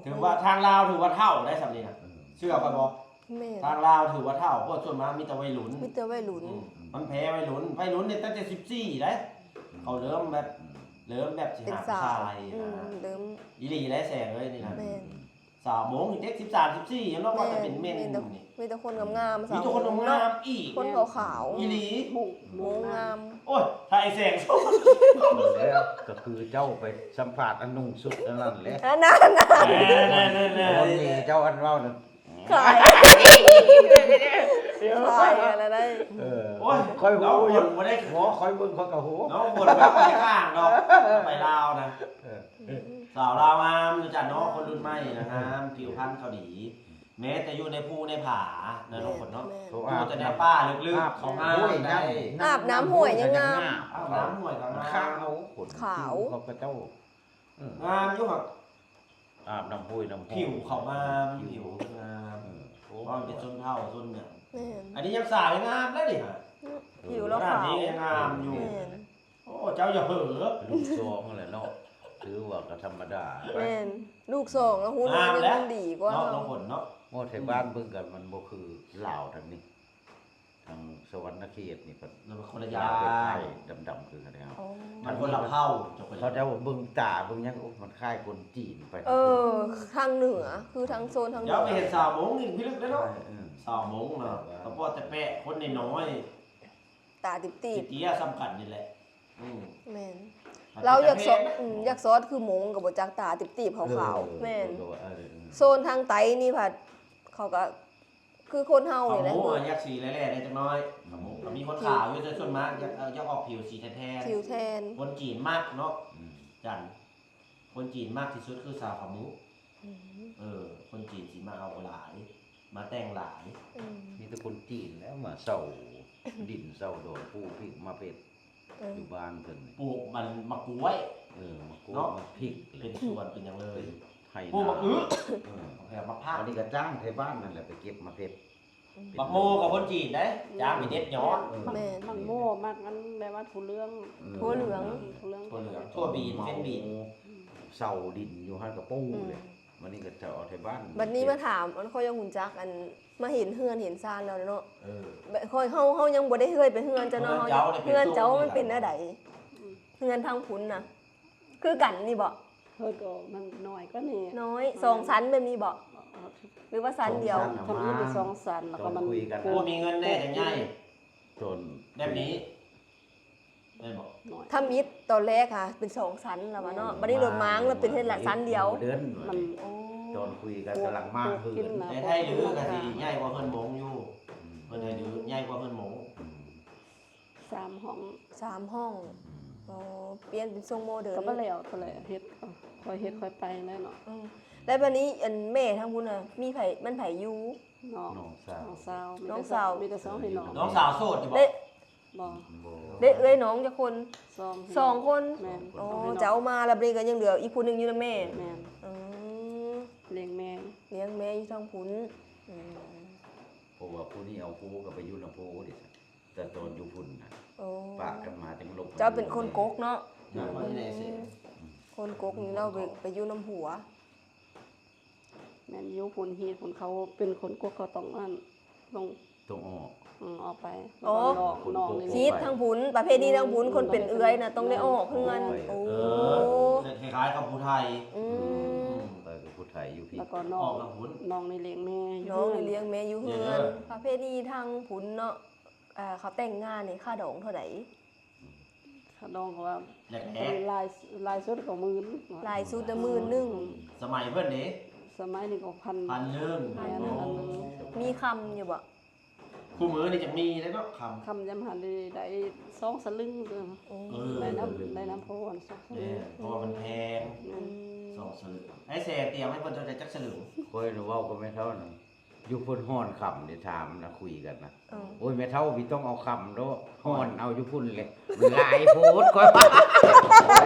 ຖືວ່າທາງລາວຖືວ່າເຖົ້າໄດ໋ສ່ຳນີ້ນະ. ເອີ ເຊື່ອຂ້ອຍບໍ່? ແມ່ນ ທາງລາວຖືວ່າເຖົ້າ ເພາະສ່ວນມາກມີແຕ່ໄວລຸ້ນ ມີແຕ່ໄວລຸ້ນ. ອືມ ມັນແພ້ໄວລຸ້ນ ໄວລຸ້ນນີ້ຕັ້ງແຕ່ສິບສີ່ໄດ໋. ອືມ ເຂົາເລີ່ມແບບ ເລີ່ມແບບຊິຫາຜູ້ຊາຍນະ. ອືມ ເລີ່ມ ອີ່ຫຼີແຫຼະແສງເອີຍ ນີ້ນະ. ແມ່ນ ສາວມົ້ງເດັກສິບສາມ ສິບສີ່ ເນາະ ວ່າຈະເປັນເມັ້ນນີ້ ມີແຕ່ຄົນງາມໆ ມີແຕ່ຄົນງາມໆ ອີກ ຄົນຂາວໆ ອີ່ຫຼີ ມົ້ງງາມ. ໂອ້ຍ ຖ້າໄອ້ແສງ ແລ້ວກໍຄືເຈົ້າໄປສຳພາດອັນນຸ່ງຊຸດອັນນັ້ນແຫຼະ ອັນນັ້ນນະ ເຈົ້າອັນເວົ້ານັ້ນ ຂາຍ ຂາຍອັນນັ້ນໄດ້. ເອີ ໂອ້ຍ ຂ້ອຍຮູ້ຢູ່ ບໍ່ໄດ້ ບໍ່ ຂ້ອຍເບິ່ງຂ້ອຍກໍຮູ້ ນ້ອງຝົນກໍໄປຂ້າງດອກ ໄປລາວນະ. ເອີ ສາວລາວງາມຢູ່ຈ້າເນາະ ຄົນລຸ້ນໃໝ່ນະ ງາມ ຜິວພັນເຂົາດີ ແມ້ແຕ່ຢູ່ໃນພູໃນຜານະ ນ້ອງຝົນເນາະ. ແມ່ນ ຢູ່ແຕ່ໃນປ່າເລິກໆ ອາບນ້ຳຫ້ວຍຍັງງາມ ອາບນ້ຳຫ້ວຍກໍງາມ ຂາວ ຂາວ ຜິວເຂົາກໍເຈົ້າ ເອີ ງາມຢູ່ ອາບນ້ຳຫ້ວຍນ້ຳ ຜິວເຂົາງາມ ຜິວງາມ. ເອີ ເວົ້າເປັນຊົນເຜົ່າຊົນຫຍັງ. ແມ່ນ ອັນນີ້ຍັງສາວຍັງງາມເດ້ນີ້ຫາ ຜິວລາວຂາວ ຂະໜາດນີ້ຍັງງາມຢູ່. ແມ່ນ ໂອ້ ເຈົ້າຢ່າເຜີ ລູກສອງແຫຼະເນາະ ຖືວ່າກໍທຳມະດາ. ແມ່ນ ລູກສອງແລ້ວ ຫຸ່ນມັນຍັງດີກວ່າເຮົາເນາະ ນ້ອງຝົນເນາະ. ໂອ້ ແຖວບ້ານເບິ່ງກັນມັນບໍ່ຄືລາວທາງນີ້ ທາງສະຫວັນນະເຂດນີ້ ມັນຄົນລະຢ່າງ ດຳໆຄືກັນເດ້. ມັນຄົນລະເຜົ່າ ເຂົາເຈົ້າເບິ່ງຕາເບິ່ງຫຍັງ ໂອ້ ມັນຄ້າຍຄົນຈີນໄປ. ເອີ ທາງເໜືອ ຄືທາງໂຊນທາງເໜືອ ຢ່າໄປເຫັນສາວມົ້ງນີ້ພິລຶກເດ້ເນາະ. ສາວມົ້ງນະ ສະເພາະແຕ່ແປະ ຄົນນ້ອຍໆ ຕາຕິບໆ ເຕ້ຍໆສ່ຳກັນນີ້ແຫຼະ. ອືມ ແມ່ນ ລາວຢາກຊອດ ອືມ ຢາກຊອດຄືມົ້ງກໍບໍ່ຈັກ ຕາຕິບໆຂາວໆ. ເອີ ແມ່ນ ໂຊນທາງໃຕ້ນີ້ພັດ ເຂົາກໍຄືຄົນເຮົານີ້ແຫຼະ ຢາກສີແຫຼ້ໆແດ່ຈັກໜ້ອຍ. ມີຄົນຂາວຢູ່ ແຕ່ສ່ວນມາກຢາກ ຢາກອອກຜິວສີແທນໆ ຜິວແທນ ຄົນຈີນມັກເນາະ. ອືມ ຈັນ ຄົນຈີນມັກທີ່ສຸດຄືສາວຂາວມຸ. ອືມ ເອີ ຄົນຈີນຊິມາເອົາຫຼາຍ ມາແຕ່ງຫຼາຍ. ອືມ ມີແຕ່ຄົນຈີນແຫຼະມາເຊົ່າດິນເຊົ່າດອນປູກພິກມາເພັດ ເອີ ຢູ່ບ້ານເພິ່ນ ປູກມັນໝາກກ້ວຍ. ເອີ ໝາກກ້ວຍ ເນາະ ໝາກພິກ ເປັນສວນເປັນຫຍັງເລີຍ ໄຮ່ ປູກໝາກອຶ ເອີ ໝາກຜັກ ອັນນີ້ກໍຈ້າງໄທບ້ານນັ້ນແຫຼະໄປເກັບມາເພັດ. ອືມ ໝາກໂມກໍຄົນຈີນເດ້ ຈ້າງໄປເດັດຍອດ. ເອີ ແມ່ນ ໝາກໂມ ໝາກອັນແບບວ່າຖົ່ວເຫຼືອງ ເອີ ຖົ່ວເຫຼືອງ ຖົ່ວເຫຼືອງ ຖົ່ວເຫຼືອງ ຖົ່ວບີນ ເປັນບີນ ເຊົ່າດິນຢູ່ຫັ້ນກໍປູກເລີຍ. ອືມ ບັດນີ້ກໍຈະເອົາແຕ່ບ້ານ ບັດນີ້ມາຖາມ ອັນ ຂ້ອຍຢາກຮູ້ຈັກ ອັນ ມາເຫັນເຮືອນເຫັນຊານແລ້ວເນາະ ເອີ ຂ້ອຍ ເຮົາ ເຮົາຍັງບໍ່ໄດ້ເຄີຍໄປເຮືອນເຈົ້າເນາະ ເຮືອນເຈົ້ານີ້ເປັນ ເຮືອນເຈົ້າມັນເປັນແນວໃດ? ເຮືອນທາງພຸ້ນນະ ຄືກັນນີ້ບໍ່? ເພິ່ນກໍມັນນ້ອຍກວ່ານີ້ ນ້ອຍ ສອງຊັ້ນແບບນີ້ບໍ່? ຫຼືວ່າຊັ້ນດຽວ? ທຳອິດມີສອງຊັ້ນ ແລ້ວກໍມັນ ຜູ້ມີເງິນແດ່ຈັ່ງໃຫຍ່ ຈົນ ແບບນີ້ ແມ່ນບໍ່? ທຳອິດຕອນແລກຫາເປັນສອງຊັ້ນແລ້ວວ່າເນາະ ບັດນີ້ລົດມາງແລ້ວເປັນເຮັດລະຊັ້ນດຽວ ມັນ ໂອ້ ຕອນຄຸຍກັນກຳລັງມາຄືນ ແຕ່ໄທຫຼືກໍຊິໃຫຍ່ກວ່າເຮືອນມົ້ງຢູ່ ເພິ່ນໄທຫຼືໃຫຍ່ກວ່າເຮືອນມົ້ງ ສາມຫ້ອງ ສາມຫ້ອງ ອໍ ປ່ຽນເປັນຊົງໂມເດີນ ກໍບໍ່ແລ້ວ ກໍແລ້ວເຮັດ ຄ່ອຍເຮັດຄ່ອຍໄປແຫຼະເນາະ ແລ້ວບັດນີ້ ອັນ ແມ່ທາງພຸ້ນນະ ມີໃຜ ມັນໃຜຢູ່? ນ້ອງ ນ້ອງສາວ ນ້ອງສາວ ມີແຕ່ສອງ ມີແຕ່ສອງພີ່ນ້ອງ ນ້ອງສາວໂສດຢູ່ບໍ່? ບໍ່ ໄດ້ເອື້ອຍນ້ອງຈັກຄົນ? ສອງ ສອງຄົນ ແມ່ນ ອໍ ເຈົ້າມາແລ້ວ ບັດນີ້ກໍຍັງເຫຼືອອີກຜູ້ໜຶ່ງຢູ່ນຳແມ່ ແມ່ນ ອືມ ລ້ຽງແມ່ ລ້ຽງແມ່ຢູ່ທາງພຸ້ນ ອືມ ເພາະວ່າຜູ້ນີ້ເອົາໂພກໍໄປຢູ່ນຳໂພເດ້ ແຕ່ຕອນຢູ່ພຸ້ນນະ ໂອ້ ປະກັນມາຈັ່ງລົບ ເຈົ້າເປັນຄົນກົກເນາະ ຄົນກົກນີ້ລາວໄປ ໄປຢູ່ນຳຜົວ ແມ່ນຢູ່ພຸ້ນ ຮີດພຸ້ນ ເຂົາເປັນຄົນກົກ ເຂົາຕ້ອງອັນ ຕ້ອງ ຕ້ອງອອກ ອືມ ອອກໄປ ອໍ ນອກ ນອກນີ້ ຮີດທາງພຸ້ນ ປະເພນີທາງພຸ້ນ ຄົນເປັນເອື້ອຍນະຕ້ອງໄດ້ອອກເຮືອນ ໂອ້ ເອີ ຄ້າຍໆກັບຜູ້ໄທ ອືມ ເອີ ຜູ້ໄທຢູ່ພີ້ ແລ້ວກໍນ້ອງ ນ້ອງນີ້ລ້ຽງແມ່ຢູ່ ນ້ອງນີ້ລ້ຽງແມ່ຢູ່ເຮືອນ ປະເພນີທາງພຸ້ນເນາະ ເຂົາແຕ່ງງານນີ້ຄ່າດອງເທົ່າໃດ? ຄ່າດອງກໍວ່າ ແລກໆ ຫຼາຍ ຫຼາຍສຸດກໍໝື່ນ ຫຼາຍສຸດນະໝື່ນໜຶ່ງ ສະໄໝເພິ່ນເດ້ ສະໄໝນີ້ກໍພັນ ພັນໜຶ່ງ ແມ່ນ ພັນໜຶ່ງ ມີຄຳຢູ່ບໍ່? ຄູ່ມື້ນີ້ຈັກມີເດ້ເນາະ ຄຳ ຄຳຍາມຫັ້ນໄດ້ ໄດ້ສອງສະລຶງ ໂອ້ ໄດ້ນຳ ໄດ້ນຳພໍສອງສະລຶງ ເພາະວ່າມັນແພງ ສອງສະລຶງ ໄອ້ແສຕຽມໃຫ້ເພິ່ນເທົ່າໃດຈັກສະລຶງ ຂ້ອຍເວົ້າກັບແມ່ເຖົ້ານັ້ນ ຢູ່ພຸ້ນຮ້ອນຄຳເດ້ ຖາມນະ ຄຸຍກັນນະ ເອີ ໂອ້ຍ ແມ່ເຖົ້າ ບໍ່ຕ້ອງເອົາຄຳດອກ ຮ້ອນເອົາຢູ່ພຸ້ນແຫຼະ ມັນຫຼາຍໂພດ ຂ້ອຍວ່າ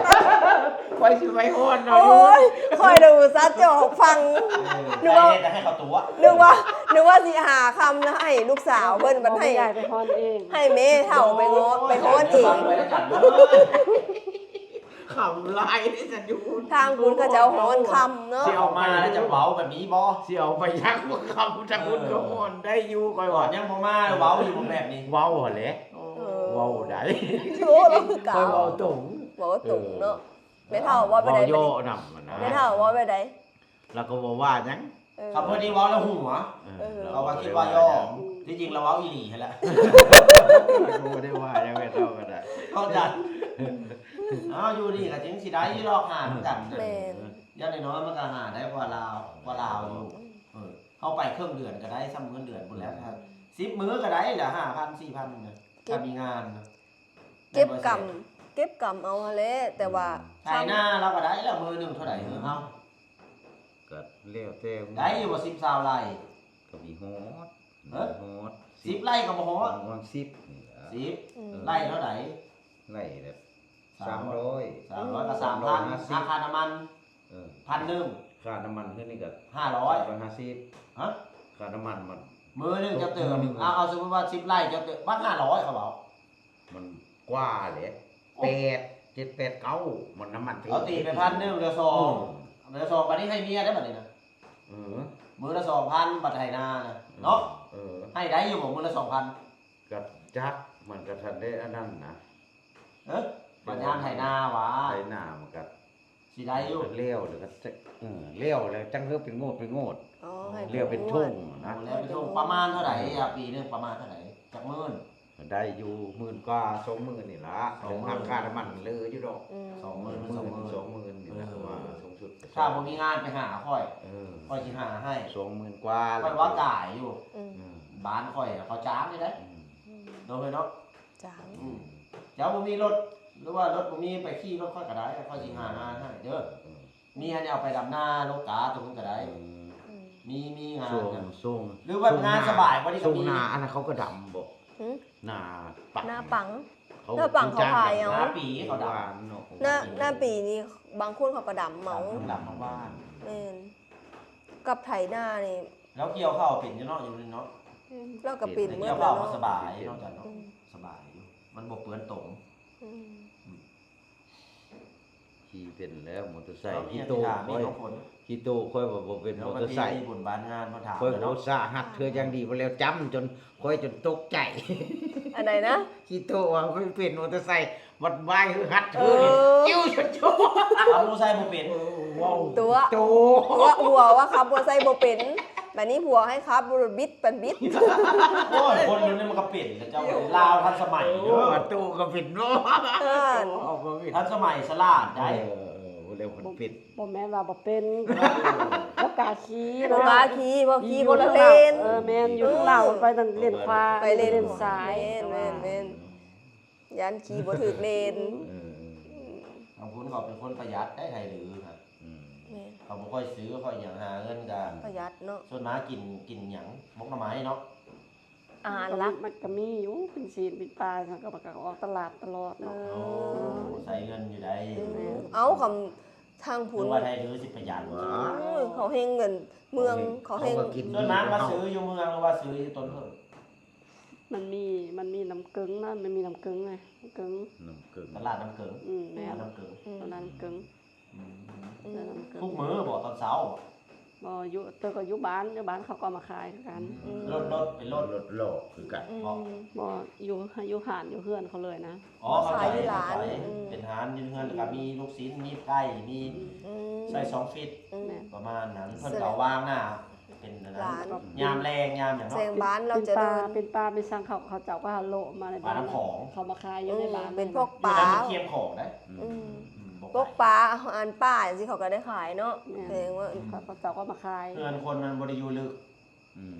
ຂ້ອຍຊິໄປຮ້ອນເອົາຢູ່ ໂອ້ຍ ຂ້ອຍນະອຸດສ່າຈອກຟັງ ເອີ ນຶກວ່າ ໃຫ້ເຮັດ ໃຫ້ເຂົາຕົວະ ນຶກວ່າ ນຶກວ່າຊິຫາຄຳນະໃຫ້ລູກສາວເພິ່ນ ບັດໃຫ້ ໃຫ້ແມ່ເຖົ້າໄປຮ້ອນ ໄປຮ້ອນເອງ ຄຳຫຼາຍເດ້ຊັ້ນຢູ່ ທາງພຸ້ນເຂົາເຈົ້າຮ້ອນຄຳເນາະ ຊິເອົາມາແລ້ວຈະເວົ້າແບບນີ້ບໍ່? ຊິເອົາໄປຍັງບໍ່ຄຳ ທາງພຸ້ນກໍຮ້ອນໄດ້ຢູ່ ຂ້ອຍວ່າ ຍັງບໍ່ມາເວົ້າຢູ່ແບບນີ້ ເວົ້າຫັ້ນແຫຼະ ເອີ ເວົ້າໄດ້ ໂອ້ ລາວຄືກາວ ຂ້ອຍເວົ້າຕົງ ເວົ້າຕົງເນາະ ເອີ ແມ່ເຖົ້າເວົ້າແບບໃດ ເວົ້າເຍາະນຳຫັ້ນນະ ແມ່ເຖົ້າເວົ້າແບບໃດ? ລາວກໍບໍ່ວ່າຫຍັງ ເອີ ຄຳເພິ່ນນີ້ເວົ້າແລ້ວຫົວ ເອີ ເອີ ເຮົາວ່າຄິດວ່າຢອກ ທີ່ຈິງລາວເວົ້າອີ່ຫຼີຫັ້ນແຫຼະ ບໍ່ໄດ້ວ່າຫຍັງແມ່ເຖົ້າກໍໄດ້ ເຂົ້າໃຈ ເອົາ ຢູ່ນີ້ກໍຈຶ່ງຊິໄດ້ຢູ່ດອກ ຫານຳກັນ ແມ່ນ ຢ່າງນ້ອຍໆມັນກໍຫາໄດ້ກວ່າລາວ ກວ່າລາວຢູ່ ເອີ ເຮົາໄປເຄິ່ງເດືອນກໍໄດ້ຊ່ຳເງິນເດືອນພຸ້ນແຫຼະ ອືມ ສິບມື້ກໍໄດ້ລະ ຫ້າພັນ ສີ່ພັນນະ ຖ້າມີງານນະ ເກັບກຳ ເກັບກຳເອົາຫັ້ນແຫຼະ ແຕ່ວ່າ ອືມ ໄຖນາລາວກໍໄດ້ລະ ມື້ໜຶ່ງເທົ່າໃດເຮີ ເຮົາ ກໍແລ້ວແຕ່ ໄດ້ຢູ່ບໍ່ ສິບ ຊາວໄຮ່ ກໍມີຮອດ ເອີ ຮອດ ສິບ ໄຮ່ກໍບໍ່ຮອດ ປະມານສິບນີ້ລະ ສິບ ອືມ ໄຮ່ເທົ່າໃດ? ໄຮ່ລະ ສາມຮ້ອຍ ສາມຮ້ອຍ ສາມຮ້ອຍ ກໍສາມພັນ ສາມຮ້ອຍຫ້າສິບ ຄ່ານ້ຳມັນ ເອີ ພັນໜຶ່ງ ຄ່ານ້ຳມັນຄືນີ້ກໍ ຫ້າຮ້ອຍ ສາມຮ້ອຍຫ້າສິບ ຮະ ຄ່ານ້ຳມັນມັນ ມື້ໜຶ່ງເຈົ້າເຕີມ ມື້ໜຶ່ງ ເອົາ ເອົາສົມມຸດວ່າ ສິບ ໄຮ່ ເຈົ້າເຕີມ ບັກ ຫ້າຮ້ອຍ ເຂົາເວົ້າ ມັນກວ່າເດ້ ໂອ້ ແປດ ເຈັດ ແປດ ເກົ້າ ມັນນ້ຳມັນ ເອົາຕີໄປພັນໜຶ່ງ ເຫຼືອສອງ ເອີ ເຫຼືອສອງ ບັດນີ້ໃຫ້ເມຍໄດ້ບັດນີ້ນະ ເອີ ມື້ລະສອງພັນ ບັດໄຖນານະ ເອີ ເນາະ ເອີ ໃຫ້ໄດ້ຢູ່ບໍ່ມື້ລະສອງພັນ? ກໍຈັກ ມັນກໍທັນໄດ້ອັນນັ້ນນະ ເອີ ບັດຍາມໄຖນາຫວາ ໄຖນາມັນກໍຊິໄດ້ຢູ່ ແລ້ວ ແລ້ວກໍຈັກ ເອີ ແລ້ວ ແລ້ວຈັ່ງເລີກເປັນງວດ ເປັນງວດ ອໍ ໃຫ້ ແລ້ວເປັນຖົງນະ ໂອ້ ແລ້ວເປັນຖົງ ປະມານເທົ່າໃດອະ ປີໜຶ່ງປະມານເທົ່າໃດ ຈັກໝື່ນ? ກໍໄດ້ຢູ່ໝື່ນກວ່າ ສອງໝື່ນນີ້ລະ ສອງໝື່ນ ເລື່ອງຄ່ານ້ຳມັນເຫຼືອຢູ່ດອກ ອືມ ສອງໝື່ນ ໝື່ນ ສອງໝື່ນ ສອງໝື່ນນີ້ລະ ເອີ ວ່າສູງສຸດ ຖ້າບໍ່ມີງານໄປຫາຂ້ອຍ ເອີ ຂ້ອຍຊິຫາໃຫ້ ສອງໝື່ນກວ່າ ຂ້ອຍວ່າກາຍຢູ່ ອືມ ອືມ ບ້ານຂ້ອຍເຂົາຈ້າງຢູ່ເດ້ ອືມ ເນາະ ເອີຍເນາະ ຈ້າງ ອືມ ເຈົ້າບໍ່ມີລົດ ຫຼືວ່າລົດບໍ່ມີ ໄປຂີ່ລົດຂ້ອຍກໍໄດ້ ຂ້ອຍຊິຫາງານໃຫ້ເດີ ເອີ ມີອັນນີ້ເອົາໄປດຳນາໂລກາຕົວພຸ້ນກໍໄດ້ ອືມ ອືມ ມີ ມີງານ ຊ່ວງ ຊ່ວງ ຫຼືວ່າງານສະບາຍ ບໍ່ໄດ້ກໍມີ ຊ່ວງໜ້າອັນນັ້ນເຂົາກໍດຳບໍ່? ຫື? ໜ້າປັງ ໜ້າປັງ ເຂົາ ໜ້າປັງເຂົາຂາຍເອົາ ໜ້າປີເຂົາດຳ ໜ້າ ໜ້າປີນີ້ບາງຄົນເຂົາກໍດຳເອົາ ດຳເອົາບ້ານ ແມ່ນ ກັບໄຖນານີ້ ລາວກ່ຽວເຂົ້າເປັນຢູ່ເນາະ ຢູ່ນີ້ເນາະ ອືມ ລາວກໍເປັນ ເປັນ ກ່ຽວເຂົ້າ ເນາະ ສະບາຍເນາະ ອືມ ສະບາຍຢູ່ ມັນບໍ່ເປື້ອນຕົງ ອືມ ອືມ ຂີ່ເປັນແລ້ວມໍເຕີໄຊ. ເອົາ ຂີ່ໂຕຂ້ອຍ ຂີ່ໂຕຂ້ອຍວ່າບໍ່ເປັນມໍເຕີໄຊ. ບຸນບ້ານງານມາຖາມ ຂ້ອຍອຸດສາຫັດເທື່ອຢ່າງດີ ບໍ່ແລ້ວຈ້ຳຈົນ ຂ້ອຍຈົນຕົກໃຈ. ອັນໃດນະ? ຂີ່ໂຕວ່າບໍ່ເປັນມໍເຕີໄຊ ບັດວາຍຄືຫັດເທື່ອ ເອີ ຈິ້ວໂຈະ. ຂັບມໍເຕີໄຊບໍ່ເປັນ. ເອີ ເວົ້າ ຕົວະ ໂຕ ຕົວະຫົວວ່າຂັບມໍເຕີໄຊບໍ່ເປັນ. ບາດນີ້ຜົວໃຫ້ຂັບ ບິດປັນບິດ. ໂອ້ຍ ຄົນດຽວນີ້ມັນກໍເປັນແລ້ວ ເຈົ້າລາວທັນສະໄໝເດີ. ໂອ້ ໂຕກໍເປັນເນາະ. ເອີ ໂຕກໍເປັນ ທັນສະໄໝສະຫຼາດໄດ໋. ເອີ ເອີ ບໍ່ແລ້ວມັນເປັນ ບໍ່ແມ່ນວ່າບໍ່ເປັນ ບໍ່ກ້າຂີ່ ບໍ່ກ້າຂີ່ ເພາະຂີ່ຄົນລະເລນ. ເອີ ແມ່ນ ຢູ່ທາງລາວໄປນັ້ນເລນຂວາ ໄປເລນ ໄປເລນຊ້າຍ. ແມ່ນ ແມ່ນ ແມ່ນ ຢ້ານຂີ່ບໍ່ຖືກເລນ. ເອີ ເອີ ທາງພຸ້ນເຂົາເປັນຄົນປະຢັດໄດ໋ ໄທຫຼືຫັ້ນ. ອືມ ແມ່ນ ເຂົາບໍ່ຄ່ອຍຊື້ ຄ່ອຍຫຍັງ ຫາເງິນກໍປະຢັດເນາະ. ສ່ວນມາກກິນ ກິນຫຍັງ ໝົກໜໍ່ໄມ້ເນາະ. ອາຫານຫຼັກ ມັນກໍມີຢູ່ ເປັນຊີ້ນ ເປັນປາ ມັນກໍ ມັນກໍອອກຕະຫຼາດຕະຫຼອດເນາະ. ເອີ ໂອ້ ໃຊ້ເງິນຢູ່ໄດ໋. ອືມ ແມ່ນ ເອົ້າ ຄຳ ທາງພຸ້ນ ວ່າໄທຫຼືຊິປະຢັດ. ອືມ ເຂົາແຮ່ງເງິນເມືອງ ເຂົາແຮ່ງ ເຂົາກໍກິນ. ສ່ວນມາກມາຊື້ຢູ່ເມືອງ ຫຼືວ່າຊື້ຢູ່ຕົ້ນເຜິ້ງ? ມັນມີ ມັນມີນ້ຳເກິ່ງນະ ມັນມີນ້ຳເກິ່ງນະ ນ້ຳເກິ່ງ ນ້ຳເກິ່ງ ຕະຫຼາດນ້ຳເກິ່ງ. ອືມ ແມ່ນ ຕະຫຼາດນ້ຳເກິ່ງ. ອືມ ຕະຫຼາດນ້ຳເກິ່ງ ອືມ ຕະຫຼາດນ້ຳເກິ່ງ. ທຸກມື້ບໍ່ ຕອນເຊົ້າບໍ່? ບໍ່ ຢູ່ ແຕ່ກໍຢູ່ບ້ານ ຢູ່ບ້ານເຂົາກໍເອົາມາຂາຍຄືກັນ. ອືມ ລົດ ລົດ ເປັນລົດ ລົດຫຼອກຄືກັນ. ອືມ ບໍ່ ຢູ່ ຢູ່ຮ້ານ ຢູ່ເຮືອນເຂົາເລີຍນະ. ອໍ ເຂົ້າໃຈ ຂາຍຢູ່ຮ້ານ. ເຂົ້າໃຈ. ອືມ ເປັນຮ້ານຢູ່ເຮືອນ ແລ້ວກໍມີລູກຊິ້ນ ມີໄກ່ ມີ ອືມ ໃສ່ສອງຟິດ. ອືມ ປະມານນັ້ນ. ເພິ່ນກໍວາງໜ້າ ເປັນອັນນັ້ນ ຍາມແລງ ຍາມຫຍັງເນາະ ແສງບານລາວຈະເດີນ ເປັນປ່າ ເປັນປ່າ ມີສັງເຂົາ ເຂົາເຈົ້າກໍຫາໂລະມາໃນບ້ານ ເຂົາມາຂາຍຢູ່ໃນບ້ານ. ເອີ ເປັນພວກປ່າ ຢູ່ໃນເຂດຂອງໄດ໋. ອືມ ອືມ ພວກປ່າ ອັນປ່າຈັ່ງຊີ້ເຂົາກໍໄດ້ຂາຍເນາະ. ແມ່ນ ແສດງວ່າເຂົາເຈົ້າກໍມາຂາຍ. ເຮືອນຄົນມັນບໍ່ໄດ້ຢູ່ເລິກ. ອືມ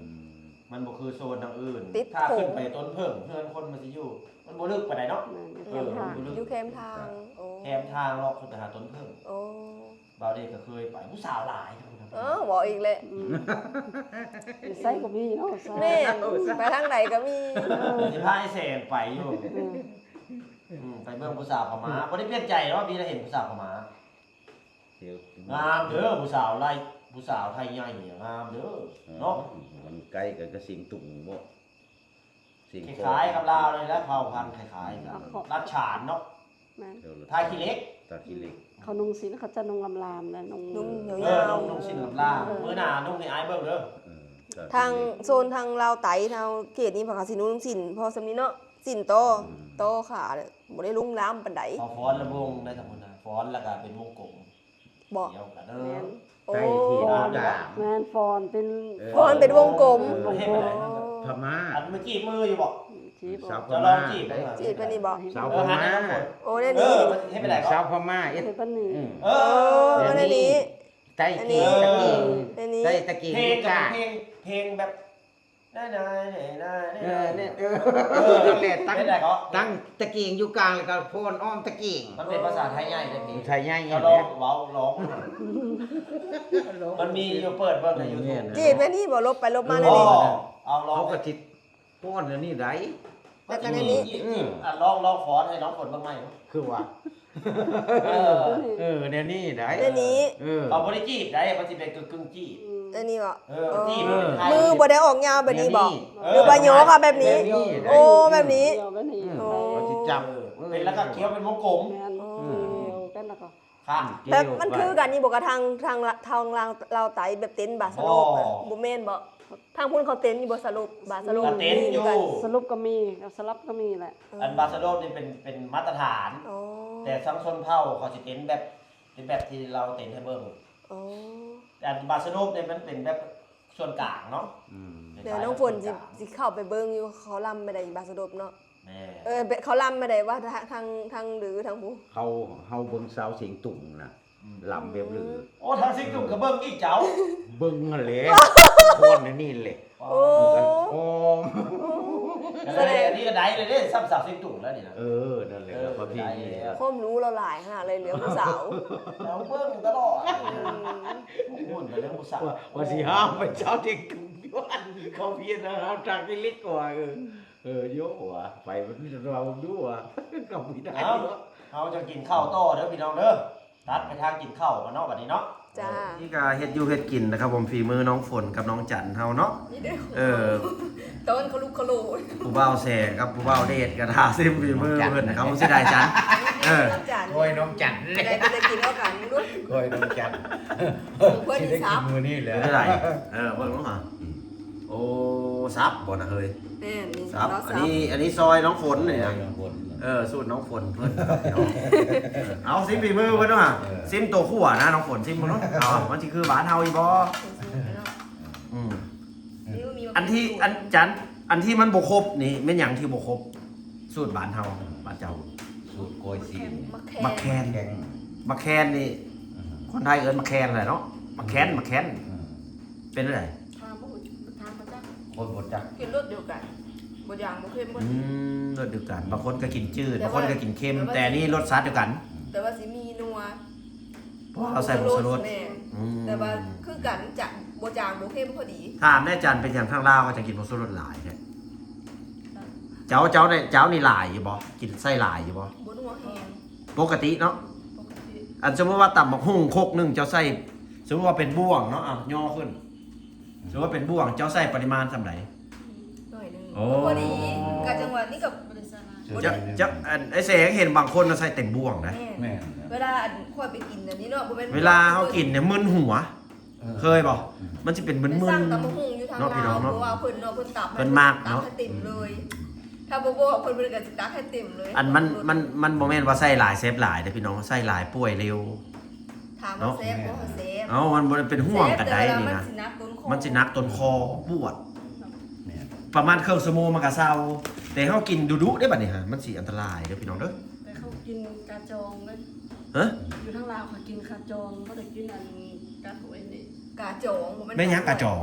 ມັນບໍ່ຄືໂຊນທາງອື່ນ ຕິດ ຖ້າຂຶ້ນໄປຕົ້ນເຜິ້ງ ເຮືອນຄົນມັນຊິຢູ່ ມັນບໍ່ເລິກປານໃດເນາະ. ແມ່ນ ເອີ ຢູ່ແຄມທາງ ມັນບໍ່ເລິກ ຢູ່ແຄມທາງ. ໂອ້ ແຄມທາງເລາະຂຶ້ນໄປຫາຕົ້ນເຜິ້ງ. ໂອ້ ບ່າວເດດກໍເຄີຍໄປ ຜູ້ສາວຫຼາຍ. ເອີ ເວົ້າອີກແຫຼະ. ອືມ ໃສກໍມີເນາະ ໃສ. ແມ່ນ ໄປທາງໃດກໍມີ. ເອີ ຊິພາອ້າຍແສງໄປຢູ່. ອືມ ອືມ ໄປເບິ່ງຜູ້ສາວພະມ້າ. ບໍ່ໄດ້ປ່ຽນໃຈເນາະ ມີແຕ່ເຫັນຜູ້ສາວພະມ້າ. ງາມເດີ ຜູ້ສາວໄລ ຜູ້ສາວໄທໃຫຍ່ນີ້ງາມເດີເນາະ. ມັນໃກ້ກັນກັບຊຽງຕຸງບໍ? ຊຽງ ຄ້າຍໆກັບລາວນີ້ແຫຼະ ເຜົ່າພັນຄ້າຍໆກັນ. ລັດສະຫານເນາະ. ແມ່ນ ທ່າຂີ້ເຫຼັກ ທ່າຂີ້ເຫຼັກ. ເຂົານຸ່ງສິ້ນ ເຂົາຈະນຸ່ງລາມໆນະ ນຸ່ງ ນຸ່ງຍາວໆ. ເອີ ນຸ່ງ ນຸ່ງສິ້ນລາມໆ. ເອີ ມື້ໜ້ານຸ່ງໃຫ້ອ້າຍເບິ່ງເດີ. ເອີ ທາງໂຊນທາງລາວໃຕ້ ທາງເຂດນີ້ ເຂົາກໍຊິນຸ່ງສິ້ນພໍສ່ຳນີ້ເນາະ ສິ້ນຕໍ່ ຕໍ່ຂາ ບໍ່ໄດ້ລຸງລາມປານໃດ. ເຂົາຟ້ອນລະວົງໄດ້ທັງໝົດນະ ຟ້ອນແລ້ວກໍເປັນວົງກົມ. ບໍ່ ດຽວກັນເດີ. ແມ່ນ ໂອ້ ໃຕ້ເຂດຕ່າງໆ. ແມ່ນ ຟ້ອນເປັນ ເອີ ຟ້ອນເປັນວົງກົມ. ເອີ ເຮັດໄປໄດ້ ພະມ້າ. ອັນມື້ຈີບມືຢູ່ບໍ່? ຈີບ ສາວພະມ້າ. ຈະລອງຈີບເບິ່ງ ຈີບອັນນີ້ບໍ່? ສາວພະມ້າ. ໂອ້ ແນວນີ້ ເອີ ເຮັດໄປໄດ້ ສາວພະມ້າ ເຮັດປານນີ້. ເອີ ເອີ ແນວນີ້ ໃຕ້ເກງ ຕະເກງ ໃຕ້ຕະເກງ. ເພງ ຢູ່ກາງ ເພງ ເພງແບບ ໄດ້ໆໆໆ ເອີ ເອີ ເອີ ນັ້ນແຫຼະ ຕັ້ງ ຕັ້ງຕະເກງຢູ່ກາງ ແລ້ວກໍຟ້ອນອ້ອມຕະເກງ. ມັນເປັນພາສາໄທໃຫຍ່ເດ້ ໄທໃຫຍ່. ເຈົ້າລອງເວົ້າ ລອງ ມັນມີຢູ່ ເປີດເບິ່ງໃນຢູທູບ. ຈີບແນວນີ້ບໍ່? ລົບໄປລົບມາແນວນີ້. ເອົາລອງ ເຮົາກໍຊິຟ້ອນແນວນີ້ໄດ໋. ແລ້ວກໍແນວນີ້. ອືມ ອ່ະ ລອງ ລອງຟ້ອນໃຫ້ນ້ອງຝົນເບິ່ງໃໝ່. ຄືວ່າ ເອີ ເອີ ແນວນີ້ໄດ໋ ແນວນີ້. ເອີ ເຂົາບໍ່ໄດ້ຈີບໄດ໋ ມັນຊິເປັນກຶ່ງໆຈີບ. ອືມ ອັນນີ້ບໍ? ເອີ ຈີບ ເອີ ມັນເປັນໄທ ມືບໍ່ໄດ້ອອກຍາວແບບນີ້ບໍ? ແນວນີ້ ຫຼືວ່າໂຍກເອົາແບບນີ້? ແນວນີ້ໄດ໋. ໂອ້ ແບບນີ້ ແບບນີ້. ອືມ ໂອ້ ເຂົາຊິຈັບ ເອີ ເປັນ ແລ້ວກໍຂຽວເປັນວົງກົມ. ແມ່ນ ອືມ ຂຽວກັນ ແລ້ວກໍ ແບບມັນຄືກັນນີ້ບໍ ກັບທາງ ທາງ ທາງລາວໃຕ້ ແບບເຕັ້ນບາສະໂດກ? ບໍ່ ບໍ່ແມ່ນບໍ? ທາງພຸ້ນເຂົາເຕັ້ນຢູ່ບໍ່ ສະໂລບ ບາສະໂລບ? ກໍເຕັ້ນຢູ່ ສະໂລບກໍມີ ສະລັບກໍມີແຫຼະ. ເອີ ອັນບາສະໂດກນີ້ເປັນ ເປັນມາດຕະຖານ. ອໍ ແຕ່ທາງຊົນເຜົ່າເຂົາຊິເຕັ້ນແບບ ເປັນແບບທີ່ລາວເຕັ້ນໃຫ້ເບິ່ງ. ອໍ ແຕ່ອັນບາສະໂດກນີ້ມັນເປັນແບບສ່ວນກາງເນາະ. ອືມ ແລ້ວນ້ອງຝົນຊິ ຊິເຂົ້າໄປເບິ່ງຢູ່ ເຂົາລຳແບບໃດ ບາສະໂດກເນາະ. ແມ່ນ ເອີ ເຂົາລຳແບບໃດວະ ທາງ ທາງ ທາງລື ທາງຜູ້ ເຮົາ ເຮົາເບິ່ງຊາວຊຽງຕຸງນະ. ອືມ ລຳແບບລື. ໂອ້ ທາງຊຽງຕຸງກໍເບິ່ງອີກເຈົ້າ. ເບິ່ງຫັ້ນແຫຼະ ຄອນອັນນີ້ແຫຼະ. ໂອ້ ໂອ້ ສະແດງ ອັນນີ້ກໍໄດ້ເລີຍເດ້ ຊ້ຳສາວຊຽງຕຸງແລ້ວນີ້ນະ. ເອີ ນັ້ນແຫຼະ ເອີ ກໍພໍດີ. ຄວາມຮູ້ລາວຫຼາຍຂະໜາດເລີຍ ເລື່ອງຜູ້ສາວ ລາວເບິ່ງຕະຫຼອດ. ອືມ ຫຸ່ນແຕ່ເລື່ອງຜູ້ສາວ ວ່າ ວ່າຊິຫ້າມໄປຊາວຊຽງຕຸງຢູ່ ເຂົາພຽນເຮົາທາງອີລິກວ່າ. ເອີ ເອີ ໂຍວ່າ ໄປມັນມີແຕ່ວ່າເບິ່ງດູວ່າ ກໍບໍ່ໄດ້. ເອົ້າ ເຮົາຈະກິນເຂົ້າຕໍ່ເດີພີ່ນ້ອງເດີ. ຕັດໄປທາງກິນເຂົ້າກັນເນາະ ບັດນີ້ເນາະ. จ้า นี่ก็เฮ็ดอยู่เฮ็ดกินนะครับผม ฝีมือน้องฝนกับน้องจันเฮาเนาะ นี่เด้อ เออ ตอนเขาลุกเขาโล ผู้บ่าวแสกับผู้บ่าวเดชก็ท่าซิมฝีมือเพิ่น เขาเสียดายจัน เออ น้องจัน โอ้ย น้องจัน ได้ ได้กินแล้วกัน มึงดู โอ้ย น้องจัน เพิ่น สิได้กินมื้อนี้แหละ ได้ เออ เบิ่งดูหา โอ้ สับบ่นะเฮ้ย แม่น นี่ สับ ลาวสับ อันนี้ อันนี้ซอยน้องฝนนี่นะ ซอยน้องฝน เออ สูตรน้องฝนเพิ่นครับพี่น้อง เออ เอาซิมฝีมือเพิ่นดูหา เออ ซิมตัวขั่วนะน้องฝน ซิมเบิ่งดู เอา มันสิคือบ้านเฮาอีบ่ อืม อันที่ อันจัน อันที่มันบ่ครบนี่แม่นหยังที่บ่ครบ สูตรบ้านเฮา บ้านเจ้า สูตรกล้วยซีน หมากแคน หมากแคน หมากแคนนี่ อืม คนไทยเอิ้นหมากแคนแหละเนาะ หมากแคน หมากแคน อืม เป็นจั่งใด ถามบ่ฮู้ ถามบ่จัก คนบ่จัก กินรสเดียวกัน บ่จางบ่เค็มบ่ อืม รสเดียวกัน บางคนก็กินจืด แต่ว่า บางคนก็กินเค็ม แต่ว่า แต่อันนี้รสชาติเดียวกัน แต่ว่าสิมีนัว เพราะว่าเราใส่ผงชูรส แม่น อืม แต่ว่าคือกัน จะบ่จางบ่เค็มพอดี ถามแน่จัน เป็นหยังทางลาวเขาจะกินผงชูรสหลายแท้ เจ้า เจ้าเนี่ย เจ้านี่หลายอยู่บ่ กินใส่หลายอยู่บ่ บ่นัวแฮง ปกติเนาะ ปกติ อันสมมุติว่าตำบักหุ่งครกหนึ่งเจ้าใส่ สมมุติว่าเป็นบ่วงเนาะ อ่ะ ย่อขึ้น สมมุติว่าเป็นบ่วง เจ้าใส่ปริมาณส่ำใด หน่อยหนึ่ง โอ้ พอดี กะจังหวะนี้กับ บ่ได้ใส่หลาย เจ้า เจ้า อัน ไอ้แสงเห็นบางคนน่ะใส่เต็มบ่วงนะ แม่น แม่น เวลาอันข้อยไปกินอันนี้เนาะ บ่แม่น เวลาเฮากินเนี่ยมึนหัว เออ เคยบ่ อืม มันสิเป็นมึนๆ สั่งตำบักหุ่งอยู่ทาง เนาะ พี่น้องเนาะ ลาว เพราะว่าเพิ่นเนาะ เพิ่นตัก เพิ่นมักเนาะ ตักให้เต็มเลย อืม ถ้าบ่บอกเพิ่น เพิ่นก็สิตักให้เต็มเลย อันมัน มัน มันบ่แม่นว่าใส่หลายแซ่บหลายเด้อพี่น้อง ใส่หลายป่วยเร็ว ถามว่า เนาะ แซ่บบ่ แซ่บ เอ้า มันบ่ได้เป็นห่วงกันได้นี่นะ แซ่บ แต่ว่ามันสิหนักต้นคอ มันสิหนักต้นคอปวด แม่น ประมาณครึ่งชั่วโมงมันก็เซา แต่เฮากินดุๆ เด้บัดนี้ฮะ มันสิอันตรายเด้อพี่น้องเด้อ แต่เขากินกาจองเด้ ฮะ อยู่ทางลาวเขากินกาจอง บ่ได้กินอันกาถ้วยนี่ กาจอง บ่แม่น แม่นหยังกาจอง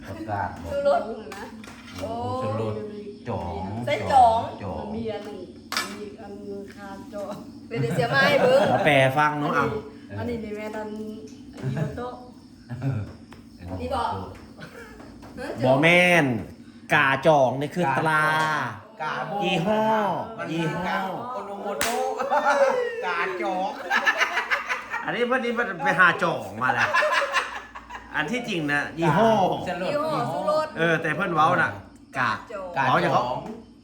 ผักกาดบ่ ชูรสนะ โอ้ ชูรส จอง ใส่จอง จอง มันมีอันหนึ่ง มีอันคาจอง เป็นเสียมาให้เบิ่ง เอาแปลฟังเนาะ เอา อันนี้ อันนี้นี่แม่นอัน อันนี้โตะ นี่บ่ บ่แม่น กาจองนี่คือตรา กาจอง ยี่ห้อ มัน ยี่ห้อ กาโอโนโมโตะ กาจอง อันนี้เพิ่นนี่เพิ่นไปหาจองมาแล้ว อันที่จริงนะ ยี่ห้อ ผงชูรส ยี่ห้อ ยี่ห้อ ชูรส เออ แต่เพิ่นเว้าน่ะ กา กาจอง เว้าอย่างเขา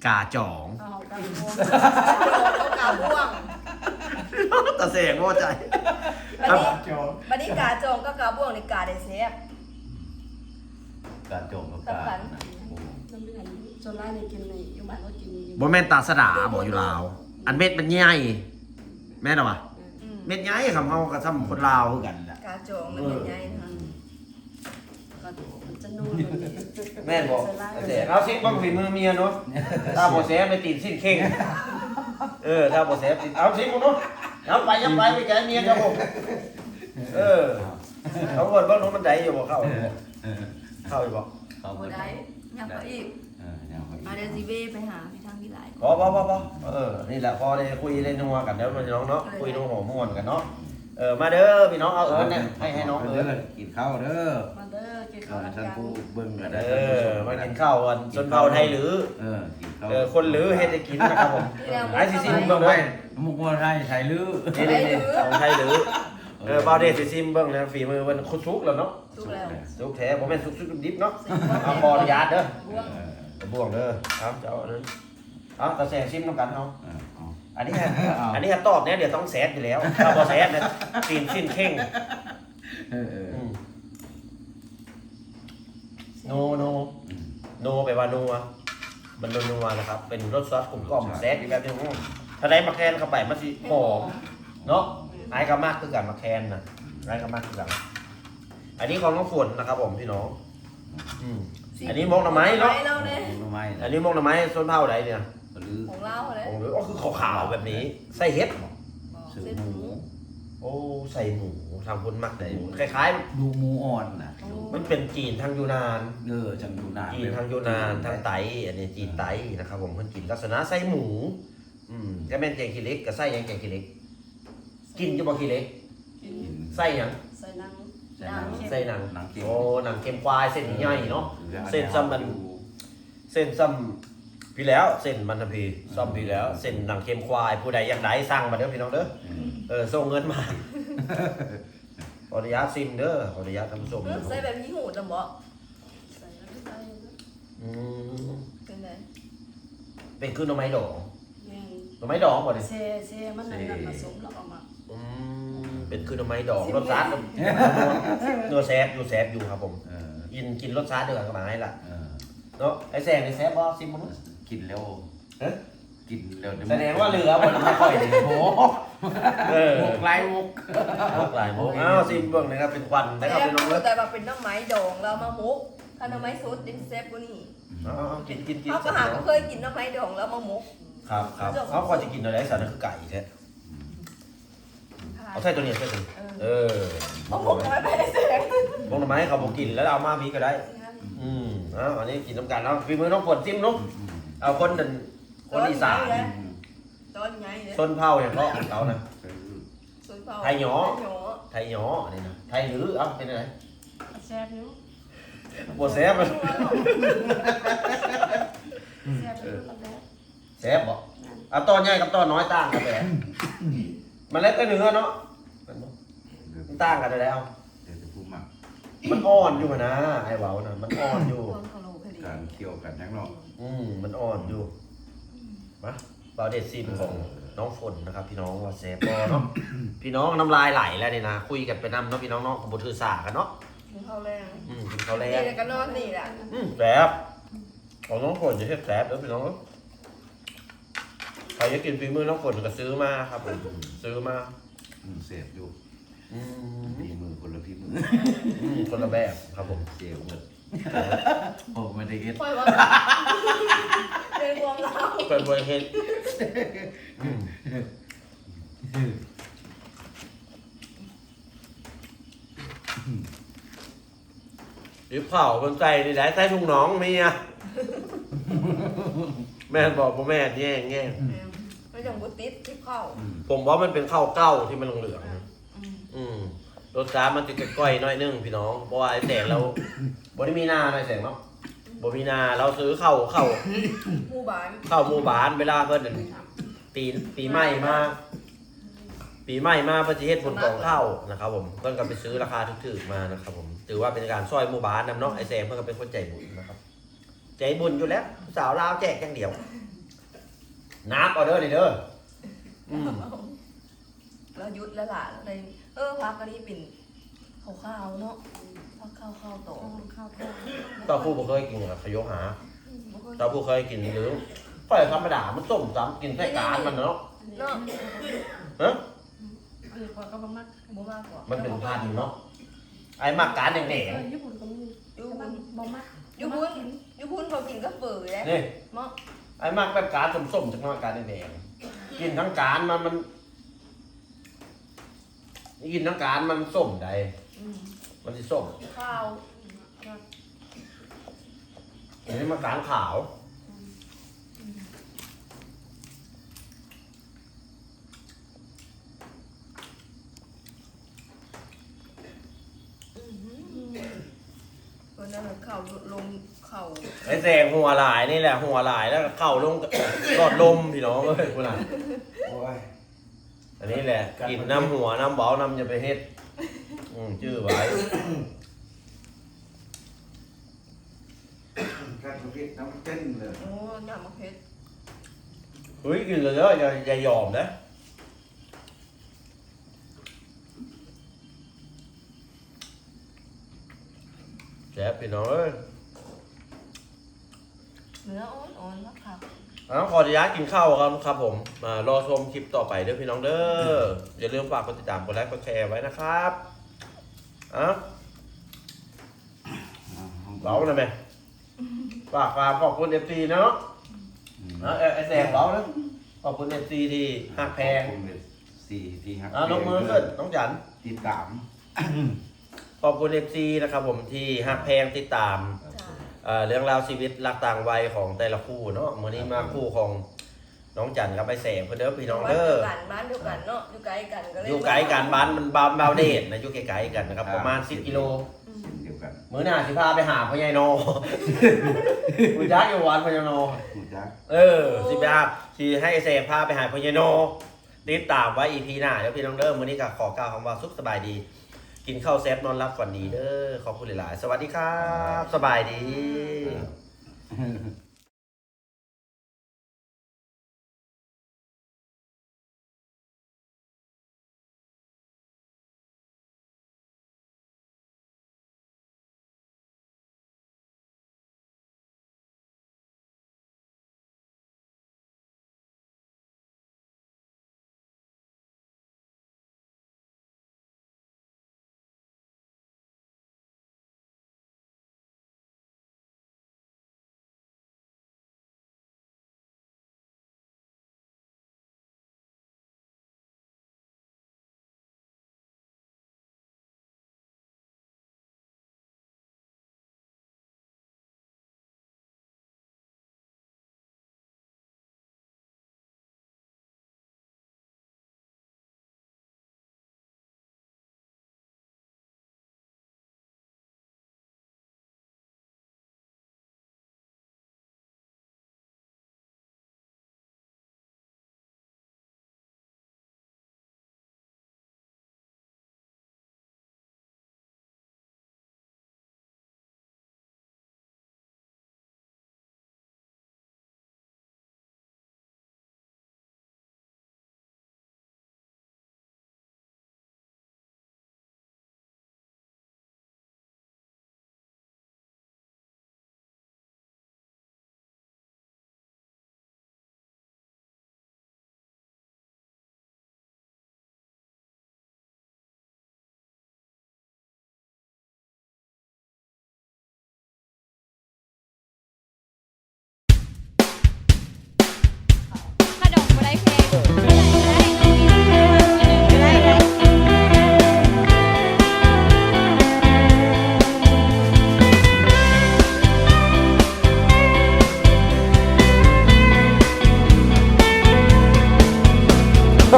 กาจอง เอากาจอง กาบ่วง ตาแสงบ่ใจ บัดนี้ บัดนี้กาจองกับกาบ่วงนี่กาได้แซ่บ กาจองกับกา สำคัญ นะ โอ้ ส่วนหลายนี่กินนี่ อยู่บ้านก็กินอยู่ บ่แม่นตาสะดาบ่อยู่ลาว อันเม็ดมันใหญ่ แม่นบ่วะ อืม เม็ดใหญ่ คำเฮาก็ซ้ำคนลาวคือกันแหละ กาจองมันเม็ดใหญ่นะ เออ มันจะนัวกว่านี้ แม่นบ่ ส่วนหลาย แต่เอาซิมเบิ่งฝีมือเมียเนาะ ถ้าบ่แซ่บไปตีนสิ้นเข่ง เออ ถ้าบ่แซ่บตีน เอาซิมเบิ่งเนาะ เอาไป ยังไป ไปแกะเมียเจ้าผม เออ เอาก่อนเบิ่งเนาะ มันได้อยู่บ่เข้า เออ เข้าอยู่บ่ เข้า บ่ได้ ยังไปอีก เออ ยังไปอีก มาเดี๋ยวสิเวไปหาพี่ทางพี่หลาย บ่ บ่ บ่ บ่ เออ นี่แหละ พอได้คุยได้นัวกันเด้อพี่น้องเนาะ เออ คุยนัวหัวม่วนกันเนาะ เออ มาเด้อพี่น้อง เอา เออ ให้ ให้น้องเอิ้น กินข้าวเด้อ มาเด้อ กินข้าว เออ นำกัน ท่านผู้เบิ่งก็ได้ เออ ท่านผู้ชม มากินข้าวกัน ชนเผ่าไทยหรือ เออ กินข้าว เออ คนหรือเฮ็ดให้กินนะครับผม นี่แหละ ไอ้สิซิมเบิ่งเด้อ มุกมวยไทย ไทยหรือ นี่ นี่ นี่ ของไทยหรือ เออ เออ บ่าวเดชสิซิมเบิ่งนะ ฝีมือเพิ่นสุกแล้วเนาะ สุกแล้ว สุกแท้ บ่แม่นสุก สุกดิบเนาะ เอาขออนุญาตเด้อ บ่วง เออ บ่วงเด้อ เอา เจ้าอันนั้น เอา ตาแสงซิมนำกัน เอา เออ เอา อันนี้ฮะ เอา อันนี้ฮะ ตอบเนี่ย เดี๋ยวต้องแซ่บอยู่แล้ว ถ้าบ่แซ่บเนี่ย ตีนสิ้นเข่ง เออ เออ อืม โน โน อืม โน แปลว่านัว มันนัวๆ นะครับ เป็นรสชาติกลมกล่อม รสชาติ แซ่บอีกแบบหนึ่ง อืม ถ้าได้หมากแคนเข้าไป มันสิหอม เนาะ อ้ายก็มักคือกัน หมากแคนน่ะ อ้ายก็มักคือกัน อันนี้ของน้องฝนนะครับผมพี่น้อง อืม อันนี้หมกหน่อไม้เนาะ หมกหน่อไม้เนาะ อันนี้หมกหน่อไม้ชนเผ่าใดเนี่ย ของลาวเลย ของลาว อ๋อ คือขาวๆ แบบนี้ ใส่เห็ดบ่ บ่ ใส่หมู ใส่หมู โอ้ ใส่หมู ทางคนมักหมู ใส่หมู คล้ายๆ ดูหมูอ่อนน่ะ มันเป็นจีนทางยูนาน เออ ทางยูนาน จีนทางยูนาน ทางไต อันนี้จีนไตนะครับผม เพิ่นกินลักษณะใส่หมู อืม ก็แม่นแกงขี้เหล็ก ก็ใส่หยังแกงขี้เหล็ก กินอยู่บ่ขี้เหล็ก กิน ใส่หยัง ใส่หนัง ใส่หนัง ใส่หนัง หนังเค็ม โอ้ หนังเค็มควาย เส้นใหญ่เนาะ เออ เส้นซ้ำมัน เส้นซ้ำพี่แล้ว เส้นมันน่ะพี่ ซ้ำพี่แล้ว เส้นหนังเค็มควาย ผู้ใดอยากได้สั่งมาเด้อพี่น้องเด้อ อืม เออ ส่งเงินมา ຂໍອະນຸຍາດຊີມເດີ ຂໍອະນຸຍາດທ່ານຜູ້ຊົມ ເອີ ໃສ່ແບບນີ້ຫູດນຳບໍ່? ໃສ່ແລ້ວໃສ່ ອືມ ເປັນໃດ? ເປັນຄືໜໍ່ໄມ້ດອງ ແມ່ນ ໜໍ່ໄມ້ດອງບໍ່ນີ້? ແຊ່ ແຊ່ມັນນັ້ນ ແຊ່ ມັນສົມແລ້ວເອົາມາ ອືມ ເປັນຄືໜໍ່ໄມ້ດອງ ຊິມ ລົດຊາດ ເອີ ແຊບຢູ່ ແຊບຢູ່ຄັບຜົມ ເອີ ກິນ ກິນລົດຊາດດຽວກັນກໍໄດ້ລະ ເອີ ເນາະ ໄອ້ແສງນີ້ແຊບບໍ່? ຊີມເບິ່ງ ກິນແລ້ວ ຮະ? ກິນແລ້ວ ສະແດງວ່າເຫຼືອບໍ່ນຳຂ້ອຍນີ້ ໂອ້ ເອີ ໝົກຫຼາຍໝົກ ໝົກຫຼາຍໝົກ ເອົາ ຊີມເບິ່ງນະຄັບ ເປັນຄວັນນະຄັບ ແຊບ ພີ່ນ້ອງເອີຍ ແຕ່ວ່າເປັນໜໍ່ໄມ້ດອງແລ້ວເອົາມາໝົກ ຖ້າໜໍ່ໄມ່ສົດນີ້ແຊບກວ່ານີ້ ເອົາ ເອົາ ກິນ ກິນ ກິນ ເຮົາກໍຫາບໍ່ເຄີຍກິນໜໍ່ໄມ້ດອງແລ້ວເອົາມາໝົກ ຄັບ ຄັບ ເຮົາກໍຈະກິນແນວໃດຊັ້ນ ຄືໄກ່ແທ້ ເອົາໃສ່ໂຕນີ້ ໃສ່ໂຕນີ້ ເອີ ເອີ ເອົາໝົກໜໍ່ໄມ້ໄປໃຫ້ແສງ ໝົກໜໍ່ໄມ້ເຂົາບໍ່ກິນ ແລ້ວເອົາມາພີ້ກໍໄດ້ ອືມ ເອົາ ອັນນີ້ກິນນຳກັນເນາະ ຝີມືນ້ອງຝົນ ຊີມເນາະ ອືມ ເອົາຄົນນັ້ນ ຄົນອີສານ ຕອນໃຫຍ່ເດ້ ຊົນເຜົ່າຫຍັງເກາະຂອງເຂົານະ? ເອີ ຊົນເຜົ່າ ໄທຫຍໍ້ ໄທຫຍໍ້ ໄທຫຍໍ້ ອັນນີ້ນະ ໄທຫຼື ເອົ້າ ເປັນຈັ່ງໃດ? ແຊບຢູ່ ບໍ່ແຊບ ແຊບຢູ່ ເອີ ແຊບບໍ່? ແມ່ນ ເອົາ ຕໍ່ໃຫຍ່ກັບຕໍ່ນ້ອຍຕ່າງກັນແບບ ມັນແລ້ວແຕ່ເນື້ອເນາະ ແມ່ນບໍ່? ມັນຕ່າງກັນແລ້ວ ແລ້ວແຕ່ຜູ້ມັກ ມັນອ່ອນຢູ່ຫັ້ນນະ ອ້າຍເວົ້ານະ ມັນອ່ອນຢູ່ ການຄ້ຽວກັນຫຍັງເນາະ ອືມ ມັນອ່ອນຢູ່ ມາ ບ່າວເດດຊີມຂອງ ເອີ ນ້ອງຝົນນະຄັບ ພີ່ນ້ອງວ່າແຊບບໍ່ເນາະ ພີ່ນ້ອງນ້ຳລາຍໄຫຼແລ້ວນີ້ນະ ຄຸຍກັນໄປນຳເນາະ ພີ່ນ້ອງເນາະ ກໍບໍ່ຖືສາກັນເນາະ ກິນເຂົ້າແລງ ອືມ ກິນເຂົ້າແລງ ນີ້ແລ້ວກໍນອນນີ້ແຫຼະ ອືມ ແຊບ ຂອງນ້ອງຝົນຈະເຮັດແຊບເດີ ພີ່ນ້ອງເອີຍ ໃຜຢາກກິນຝີມືນ້ອງຝົນກໍຊື້ມາຄັບ ຊື້ມາ ອືມ ແຊບຢູ່ ອືມ ຝີມືຄົນລະຝີມື ອືມ ຄົນລະແບບຄັບຜົມ ແຊບເບິດ ໂອ້ ບໍ່ໄດ້ເຮັດ ຂ້ອຍວ່າ ເປັນຄວາມລາວ ຂ້ອຍບໍ່ໄດ້ເຮັດ ອືມ ອີ່ເຜົາເພິ່ນໃສ່ນີ້ໄດ້ ໃສ່ຖົງໜອງເມຍ ແມ່ນບໍ່? ບໍ່ແມ່ນ ແຍ່ງ ແຍ່ງ ແມ່ນ ມັນຍັງບໍ່ຕິດ ອີ່ເຜົາ ອືມ ຜົມວ່າມັນເປັນເຂົ້າເກົ່າທີ່ມັນເຫຼືອງໆ ອືມ ອືມ ລົດຊາດມັນຈະກ້ອຍໆ ໜ້ອຍໜຶ່ງພີ່ນ້ອງ ເພາະວ່າໄອ້ແສງລາວ ບໍ່ໄດ້ມີນາເນາະ ໄອ້ແສງເນາະ ບໍ່ມີນາ ລາວຊື້ເຂົ້າ ເຂົ້າ ໝູ່ບ້ານ ເຂົ້າໝູ່ບ້ານ ເວລາເພິ່ນ ປີ ປີໃໝ່ມາ ປີໃໝ່ມາເພິ່ນຊິເຮັດບຸນກອງເຂົ້ານະຄັບຜົມ ເພິ່ນກໍໄປຊື້ລາຄາຖືກໆມານະຄັບຜົມ ຖືວ່າເປັນການຊ່ອຍໝູ່ບ້ານນຳເນາະ ອ້າຍແສງເພິ່ນກໍເປັນຄົນໃຈບຸນນະຄັບ ໃຈບຸນຢູ່ແລ້ວ ສາວລາວແຈກຢ່າງດຽວ ນັບເອົາເດີນີ້ເດີ ອືມ ລາວຢຸດແລ້ວລະ ເອີ ຜັກອັນນີ້ເປັນ ຂາວໆ ເນາະ ຜັກຂາວໆ ຕອງ ຂາວໆ ເຕົ້າຜູ້ບໍ່ເຄີຍກິນ ຂະໂຍຫາ ອືມ ບໍ່ເຄີຍ ເຕົ້າຜູ້ເຄີຍກິນຫຼື ຂ້ອຍທຳມະດາ ມັນສົ້ມຕຳ ກິນໃສ່ການມັນເນາະ ເນາະ ຮະ ອັນນີ້ຂ້ອຍກໍບໍ່ມັກ ບໍ່ມັກ ມັນເປັນພັນເນາະ ອ້າຍມັກການແດງໆ ເອີ ຢູ່ພຸ້ນກໍມີ ຢູ່ພຸ້ນ ແຕ່ວ່າບໍ່ມັກ ຢູ່ພຸ້ນ ບໍ່ມັກກິນ ຢູ່ພຸ້ນເຂົາກິນກັບເຝີເດ້ ນີ້ ເນາະ ອ້າຍມັກແບບການສົ້ມໆ ຈັກໜ້ອຍ ການແດງໆ ກິນທັງການມັນ ມັນ ກິນທັງການມັນສົ້ມໃດ ອືມ ມັນຊິສົ້ມ ຂ້າວ ອັນນີ້ມັນການຂາວ ອືມ ອືມ ເພິ່ນນັ້ນເຂົ້າລົງ ເຂົ້າ ໄອ້ແສງຫົວຫຼາຍນີ້ແຫຼະ ຫົວຫຼາຍແລ້ວເຂົ້າລົງຫຼອດລົມ ພີ່ນ້ອງເອີຍ ພຸ້ນນະ ໂອ້ຍ ອັນນີ້ແຫຼະ ກິນນຳຫົວນຳເບົານຳ ຢ່າໄປເຮັດ ອືມ ຈື່ໄວ້ ກັນເຜັດນ້ຳເຕັ້ນເລີຍ ໂອ້ ນ້ຳໝາກເຜັດ ເຮີ້ຍ ກິນເລີຍເດີ ຢ່າ ຢ່າຍອມເດີ ແຊບ ພີ່ນ້ອງເອີຍ ເນື້ອອ່ອນໆ ຄັກໆ ເອົາ ຂໍອະນຸຍາດກິນເຂົ້າກ່ອນຄັບຜົມ ອ່າ ລໍຊົມຄລິບຕໍ່ໄປເດີພີ່ນ້ອງເດີ ຢ່າລືມຝາກກົດຕິດຕາມ ກົດໄລ ກົດແຊໄວ້ນະຄັບ ເອົາ ເວົ້ານະແມ່ ຝາກ ຝາກຂອບຄຸນເອັຟຊີເນາະ ອືມ ເອົາ ເອີ ໄອ້ແສງເວົ້ານະ ຂອບຄຸນເອັຟຊີທີ່ຮັກແພງ ຂອບຄຸນເອັຟຊີທີ່ຮັກແພງ ອ່າ ຍົກມືຂຶ້ນ ນ້ອງຈັນ ຕິດຕາມ ຂອບຄຸນເອັຟຊີນະຄັບຜົມ ທີ່ຮັກແພງຕິດຕາມ ເອີ ເລື່ອງລາວຊີວິດລັກຕ່າງໄວຂອງແຕ່ລະຄູ່ເນາະ ມື້ນີ້ມາຄູ່ຂອງນ້ອງຈັນກັບອ້າຍແສງເພິ່ນເດີພີ່ນ້ອງເດີ ບ້ານດຽວກັນ ບ້ານດຽວກັນເນາະ ຢູ່ໃກ້ກັນກໍເລີຍ ຢູ່ໃກ້ກັນ ບ້ານ ບ້ານບ່າວເດດນະ ຢູ່ໃກ້ໆກັນນະຄັບ ປະມານສິບກິໂລ ເຊັ່ນດຽວກັນ ມື້ໜ້າຊິພາໄປຫາພໍ່ໃຫຍ່ນໍ ຮູ້ຈັກຢູ່ຫວານພໍ່ໃຫຍ່ນໍ ຮູ້ຈັກ ເອີ ຊິໄປຫາ ຊິໃຫ້ອ້າຍແສງພາໄປຫາພໍ່ໃຫຍ່ນໍ ຕິດຕາມໄວ້ອີພີໜ້າເດີພີ່ນ້ອງເດີ ມື້ນີ້ກໍຂໍກ່າວຄຳວ່າສຸກສະບາຍດີ ກິນເຂົ້າແຊບນອນຫຼັບຝັນດີເດີ. ຂອບຄຸນຫຼາຍໆ. ສະຫວັດດີຄັບ. ສະບາຍດີ.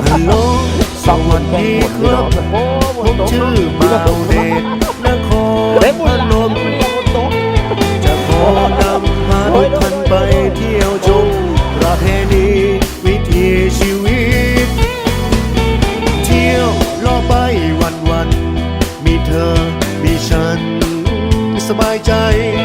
ຮັລໂຫຼ ສະຫວັດດີຄັບ ໂອ້ ໂອ້ ໂອ້ ຜົມຊື່ບ່າວເດດ ນະຄອນພະນົມ ຈະຂໍນຳພາທຸກທ່ານໄປທ່ຽວຊົມ ປະເພນີວິຖີຊີວິດ ທ່ຽວເລາະໄປວັນໆ ມີເທີ ມີສັນ ສະບາຍໃຈ.